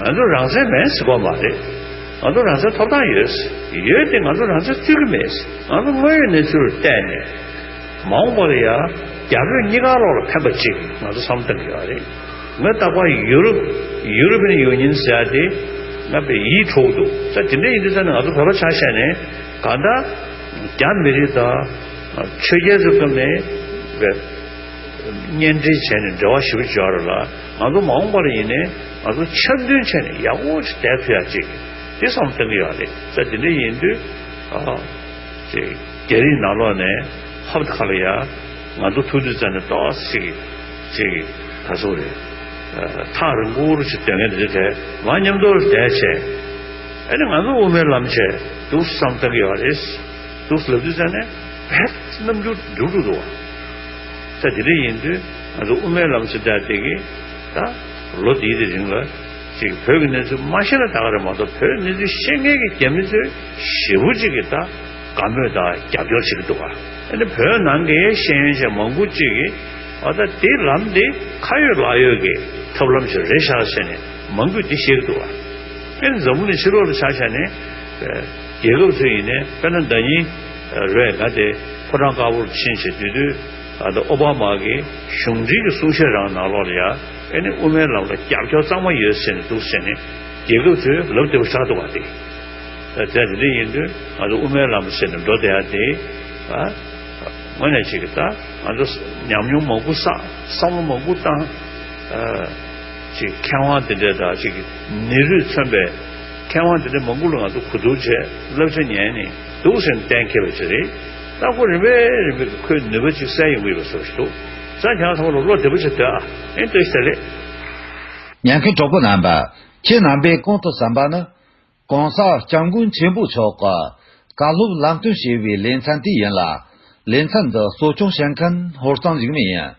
ང་ཚོ་རང་བཙན་མེད་ཟེར་གོ་མ་རེད། ང་ཚོ་རང་བཙན་ཐོབ་ཐང་ཡོད། ཡོད་དེ་ང་ཚོ་རང་བཙན་རྩོད་ཀྱི་མེད། ང་ཚོ་དངོས་ཡོད་གནས་ཚུལ་ལ་བལྟས་ནས་མ་འོངས་པ་ལ་ཡ་རྒྱ་བོད་གཉིས་ཀ་ལོག་ལ་ཕན་པ་ཅིག་ང་ཚོ་བསམ་བཏང་གི་ཡོད་རེད། ངས་རྟག་པར་ཡུ་རོབ་ཡུ་རོབ་ཡུ་ནི་ཡན་ཟེར་ཡ་དེ་ང་དཔེ་ཡིད་འཕྲོག་འདུག་ད་དེ་འདྲ་ཡིན་དུས་ཙང་ནས་ང་ཚོ་བོད་པ་ཆ་བཞག་ནས་གང་ལྟར་རྒྱ་མི་རིགས་དང་ཆོས་རྒྱལ་ཚོའི་སྐབས་ནས་བས། གཉེན་འབྲེལ་བྱས་ནས་འབྲེལ་བ་ཞིབ་པོ་བྱས་པ་རེད་ལ། ང་ཚོ་མ་འོངས་པ་ལ་ཡིན་ནའི་ང་ཚོ་འཆམ་མཐུན་བྱས་ནས་ཡག་པོ་ཞིག་བསྡད་ཐུབ་ཡ་ཅིག་དེ་བསམ་བློ་གཏོང་གི་ཡོད་རེད། ས་དེ་འདྲ་ཡིན་དུས་ཨ་ཅིག་རྒྱ་རིགས་ནང་ལོགས་ནས་ཧབ་ཁ་ལ་ཡ་ང་ཚོ་ཐུག་དུས་ཙམ་ནས་ཏོག་ཙམ་ཅིག་ད་སོ་རེད། ཐག་རིང་པོ་རུ་ཞིག་སྡོད་མཁན་དེ་ཚོ་དེ་མ་མཉམ་དུ་བསྡད་བྱས། ཨ་ནི་ང་ཚོ་དབུ་མའི་ལམ་བྱས་འདུག་བསམ་བཏང་གི་ཡོད་རེད། འདུག་ལབ་དུས་ཙམ་ནས་ཧེ་རྣམ་འགྱུར་འགྱུར་འགྲོ་འདུག་བ། ད་དེ་འདྲ་ཡིན་དུས་ང་ཚོ་དབུ་མའི་ལམ་ཟེར་ད་དེ་གི་ད་ལོ་འདིའི་དེ་རིང་ལ་ཅིག་བོད་ཀྱི་གནས་ཚུལ་མ་ཤེས་ན་ད་ག་རེ་མ་གཏོགས་བོད་གནས་ཚུལ་ཤེས་མཁན་གྱི་རྒྱ་མི་ཚོས་ཞེ་པོ་ཅིག་གི་ད་དགའ་མོས་དང་རྒྱབ་སྐྱོར་བྱེད་ཀྱི་འདུག་བ། ཨ་ནི་བོད་ནང་གི་ཤེས་ཡོན་ཅན་མང་པོ་ཅིག་གིས་ཨ་ད་དེ་ལམ་འདི་ཁ་ཡོད་ལག་ཡོད་ཀྱི་ཐབས་ལམ་ཞིག་རེད་ཤག་ཟེར་ནས་མང་པོས་འདི་བཤད་ཀྱི་འདུག་བ། ཨ་ནི་འཛམ་བུ་གླིང་ཕྱི་ལོགས་ལ་ཆ་བཞག་ནས་རྒྱལ་ཁབ་ཚོ་ཡིན་ནའི་དཔེར་ན་ཟླ་ཉིན་རེད་ང་དེ་ཕོ་བྲང་དཀར་པོར་ཕྱིན་བྱས་དུས་དུས་ཨ་ད་ཨོ་བྷ་མ་གི་གཞུང་འབྲེལ་གྱི་གསུང་བཤད་རང་ནང་ལོགས་ལ་ཡ་ཨ་ནི་དབུ་མའི་ལམ་ལ་རྒྱབ་སྐྱོར་གཙང་མ་ཡོད་ཟེར་ནས་འདུག་ཟེར་ནས་རྒྱལ་ཁབ་ཚོས་ལབ་བདེ་པོ་ཆགས་འདུག་བ་དེ། ད་དེ་འདྲ་ཡིན་དུས་ང་ཚོ་དབུ་མའི་ལམ་ཟེར་ནས་འགྲོ་བསྡད་ཡ་དེ་ཨ་དངོས་གནས་ཅིག་གི་ད་ང་ཚོ་ཉམས་མྱོང་མང་པོ་བསགས་བསམ་བློ་མང་པོ་བཏང་ཨ་ཅིག་མཁས་དབང་དེ་འདྲ་དང་ཅིག་ནི་རུས་མཚོན་པའི་མཁས་དབང་དེ་འདྲ་མང་པོ་ལ་ང་ཚོ་གོ་བསྡུར་བྱས་བསླབ་བྱ་ཉན་ནས་འདུག་ཟེར་ནས་གཏན་འཁེལ་བ་ཅིག་རེད། ད་ཁོ་རིམ་པས་རིམ་པས་ཁོའི་ནུས་པ་ཅིག་གསལ་ཡོང་གི་ཡོད་པ་བཟོ་ཞིག་འདུག་ཙང་ཁྱེད་རང་ཚང་མ་ལ་བློ་བདེ་པོ་ཅིག་སྡོད་ཨ། ཨེ་བཀྲ་ཤིས་བདེ་ལེགས། ཉན་མཁན་གྲོགས་པོ་རྣམ་པ། ཁྱེད་རྣམ་པས་གོང་དུ་གསན་པ་ནི། གོང་ས་སྐྱབས་མགོན་ཆེན་པོ་མཆོག་གིས་བཀའ་སློབ་ལམ་སྟོན་བྱས་པའི་ལེ་ཚན་དེ་ཡིན་ལ། ལེ་ཚན་འདི་གཙོ་སྐྱོང་བྱེད་མཁན་ཧོར་གཙང་འཇིགས་མེད་ཡིན།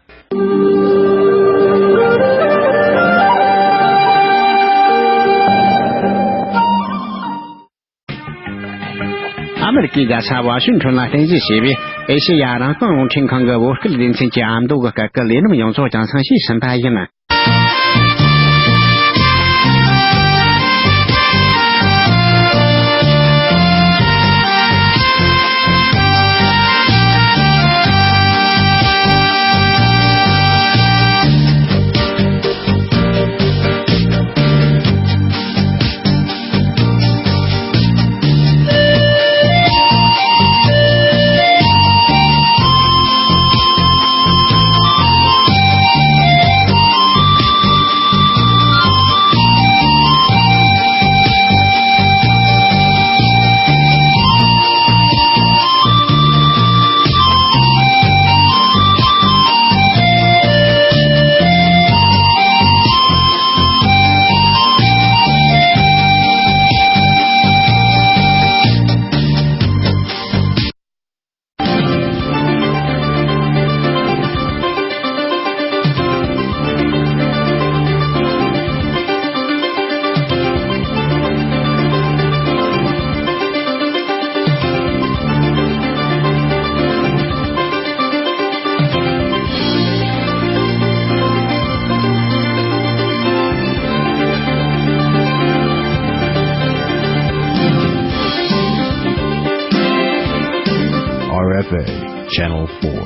ཨ་མེ་རི་ཀའི་རྒྱལ་ས་ཝ་ཤིང་ཊོན་ལ་རྟེན་གཞི་བྱས་པའི་ཨེ་ཤེ་ཡ་རང་དབང་རླུང་འཕྲིན་ཁང་གི་བོད་སྐད་སྡེ་ཚན་གྱི་ཨ་མདོ་གི་སྐད་ཀྱི་ལས་རིམ་ཡོངས་རྫོགས་རྒྱང་སྲིང་ཞུས་ཟིན་པ་ཡིན། R F A, Channel four.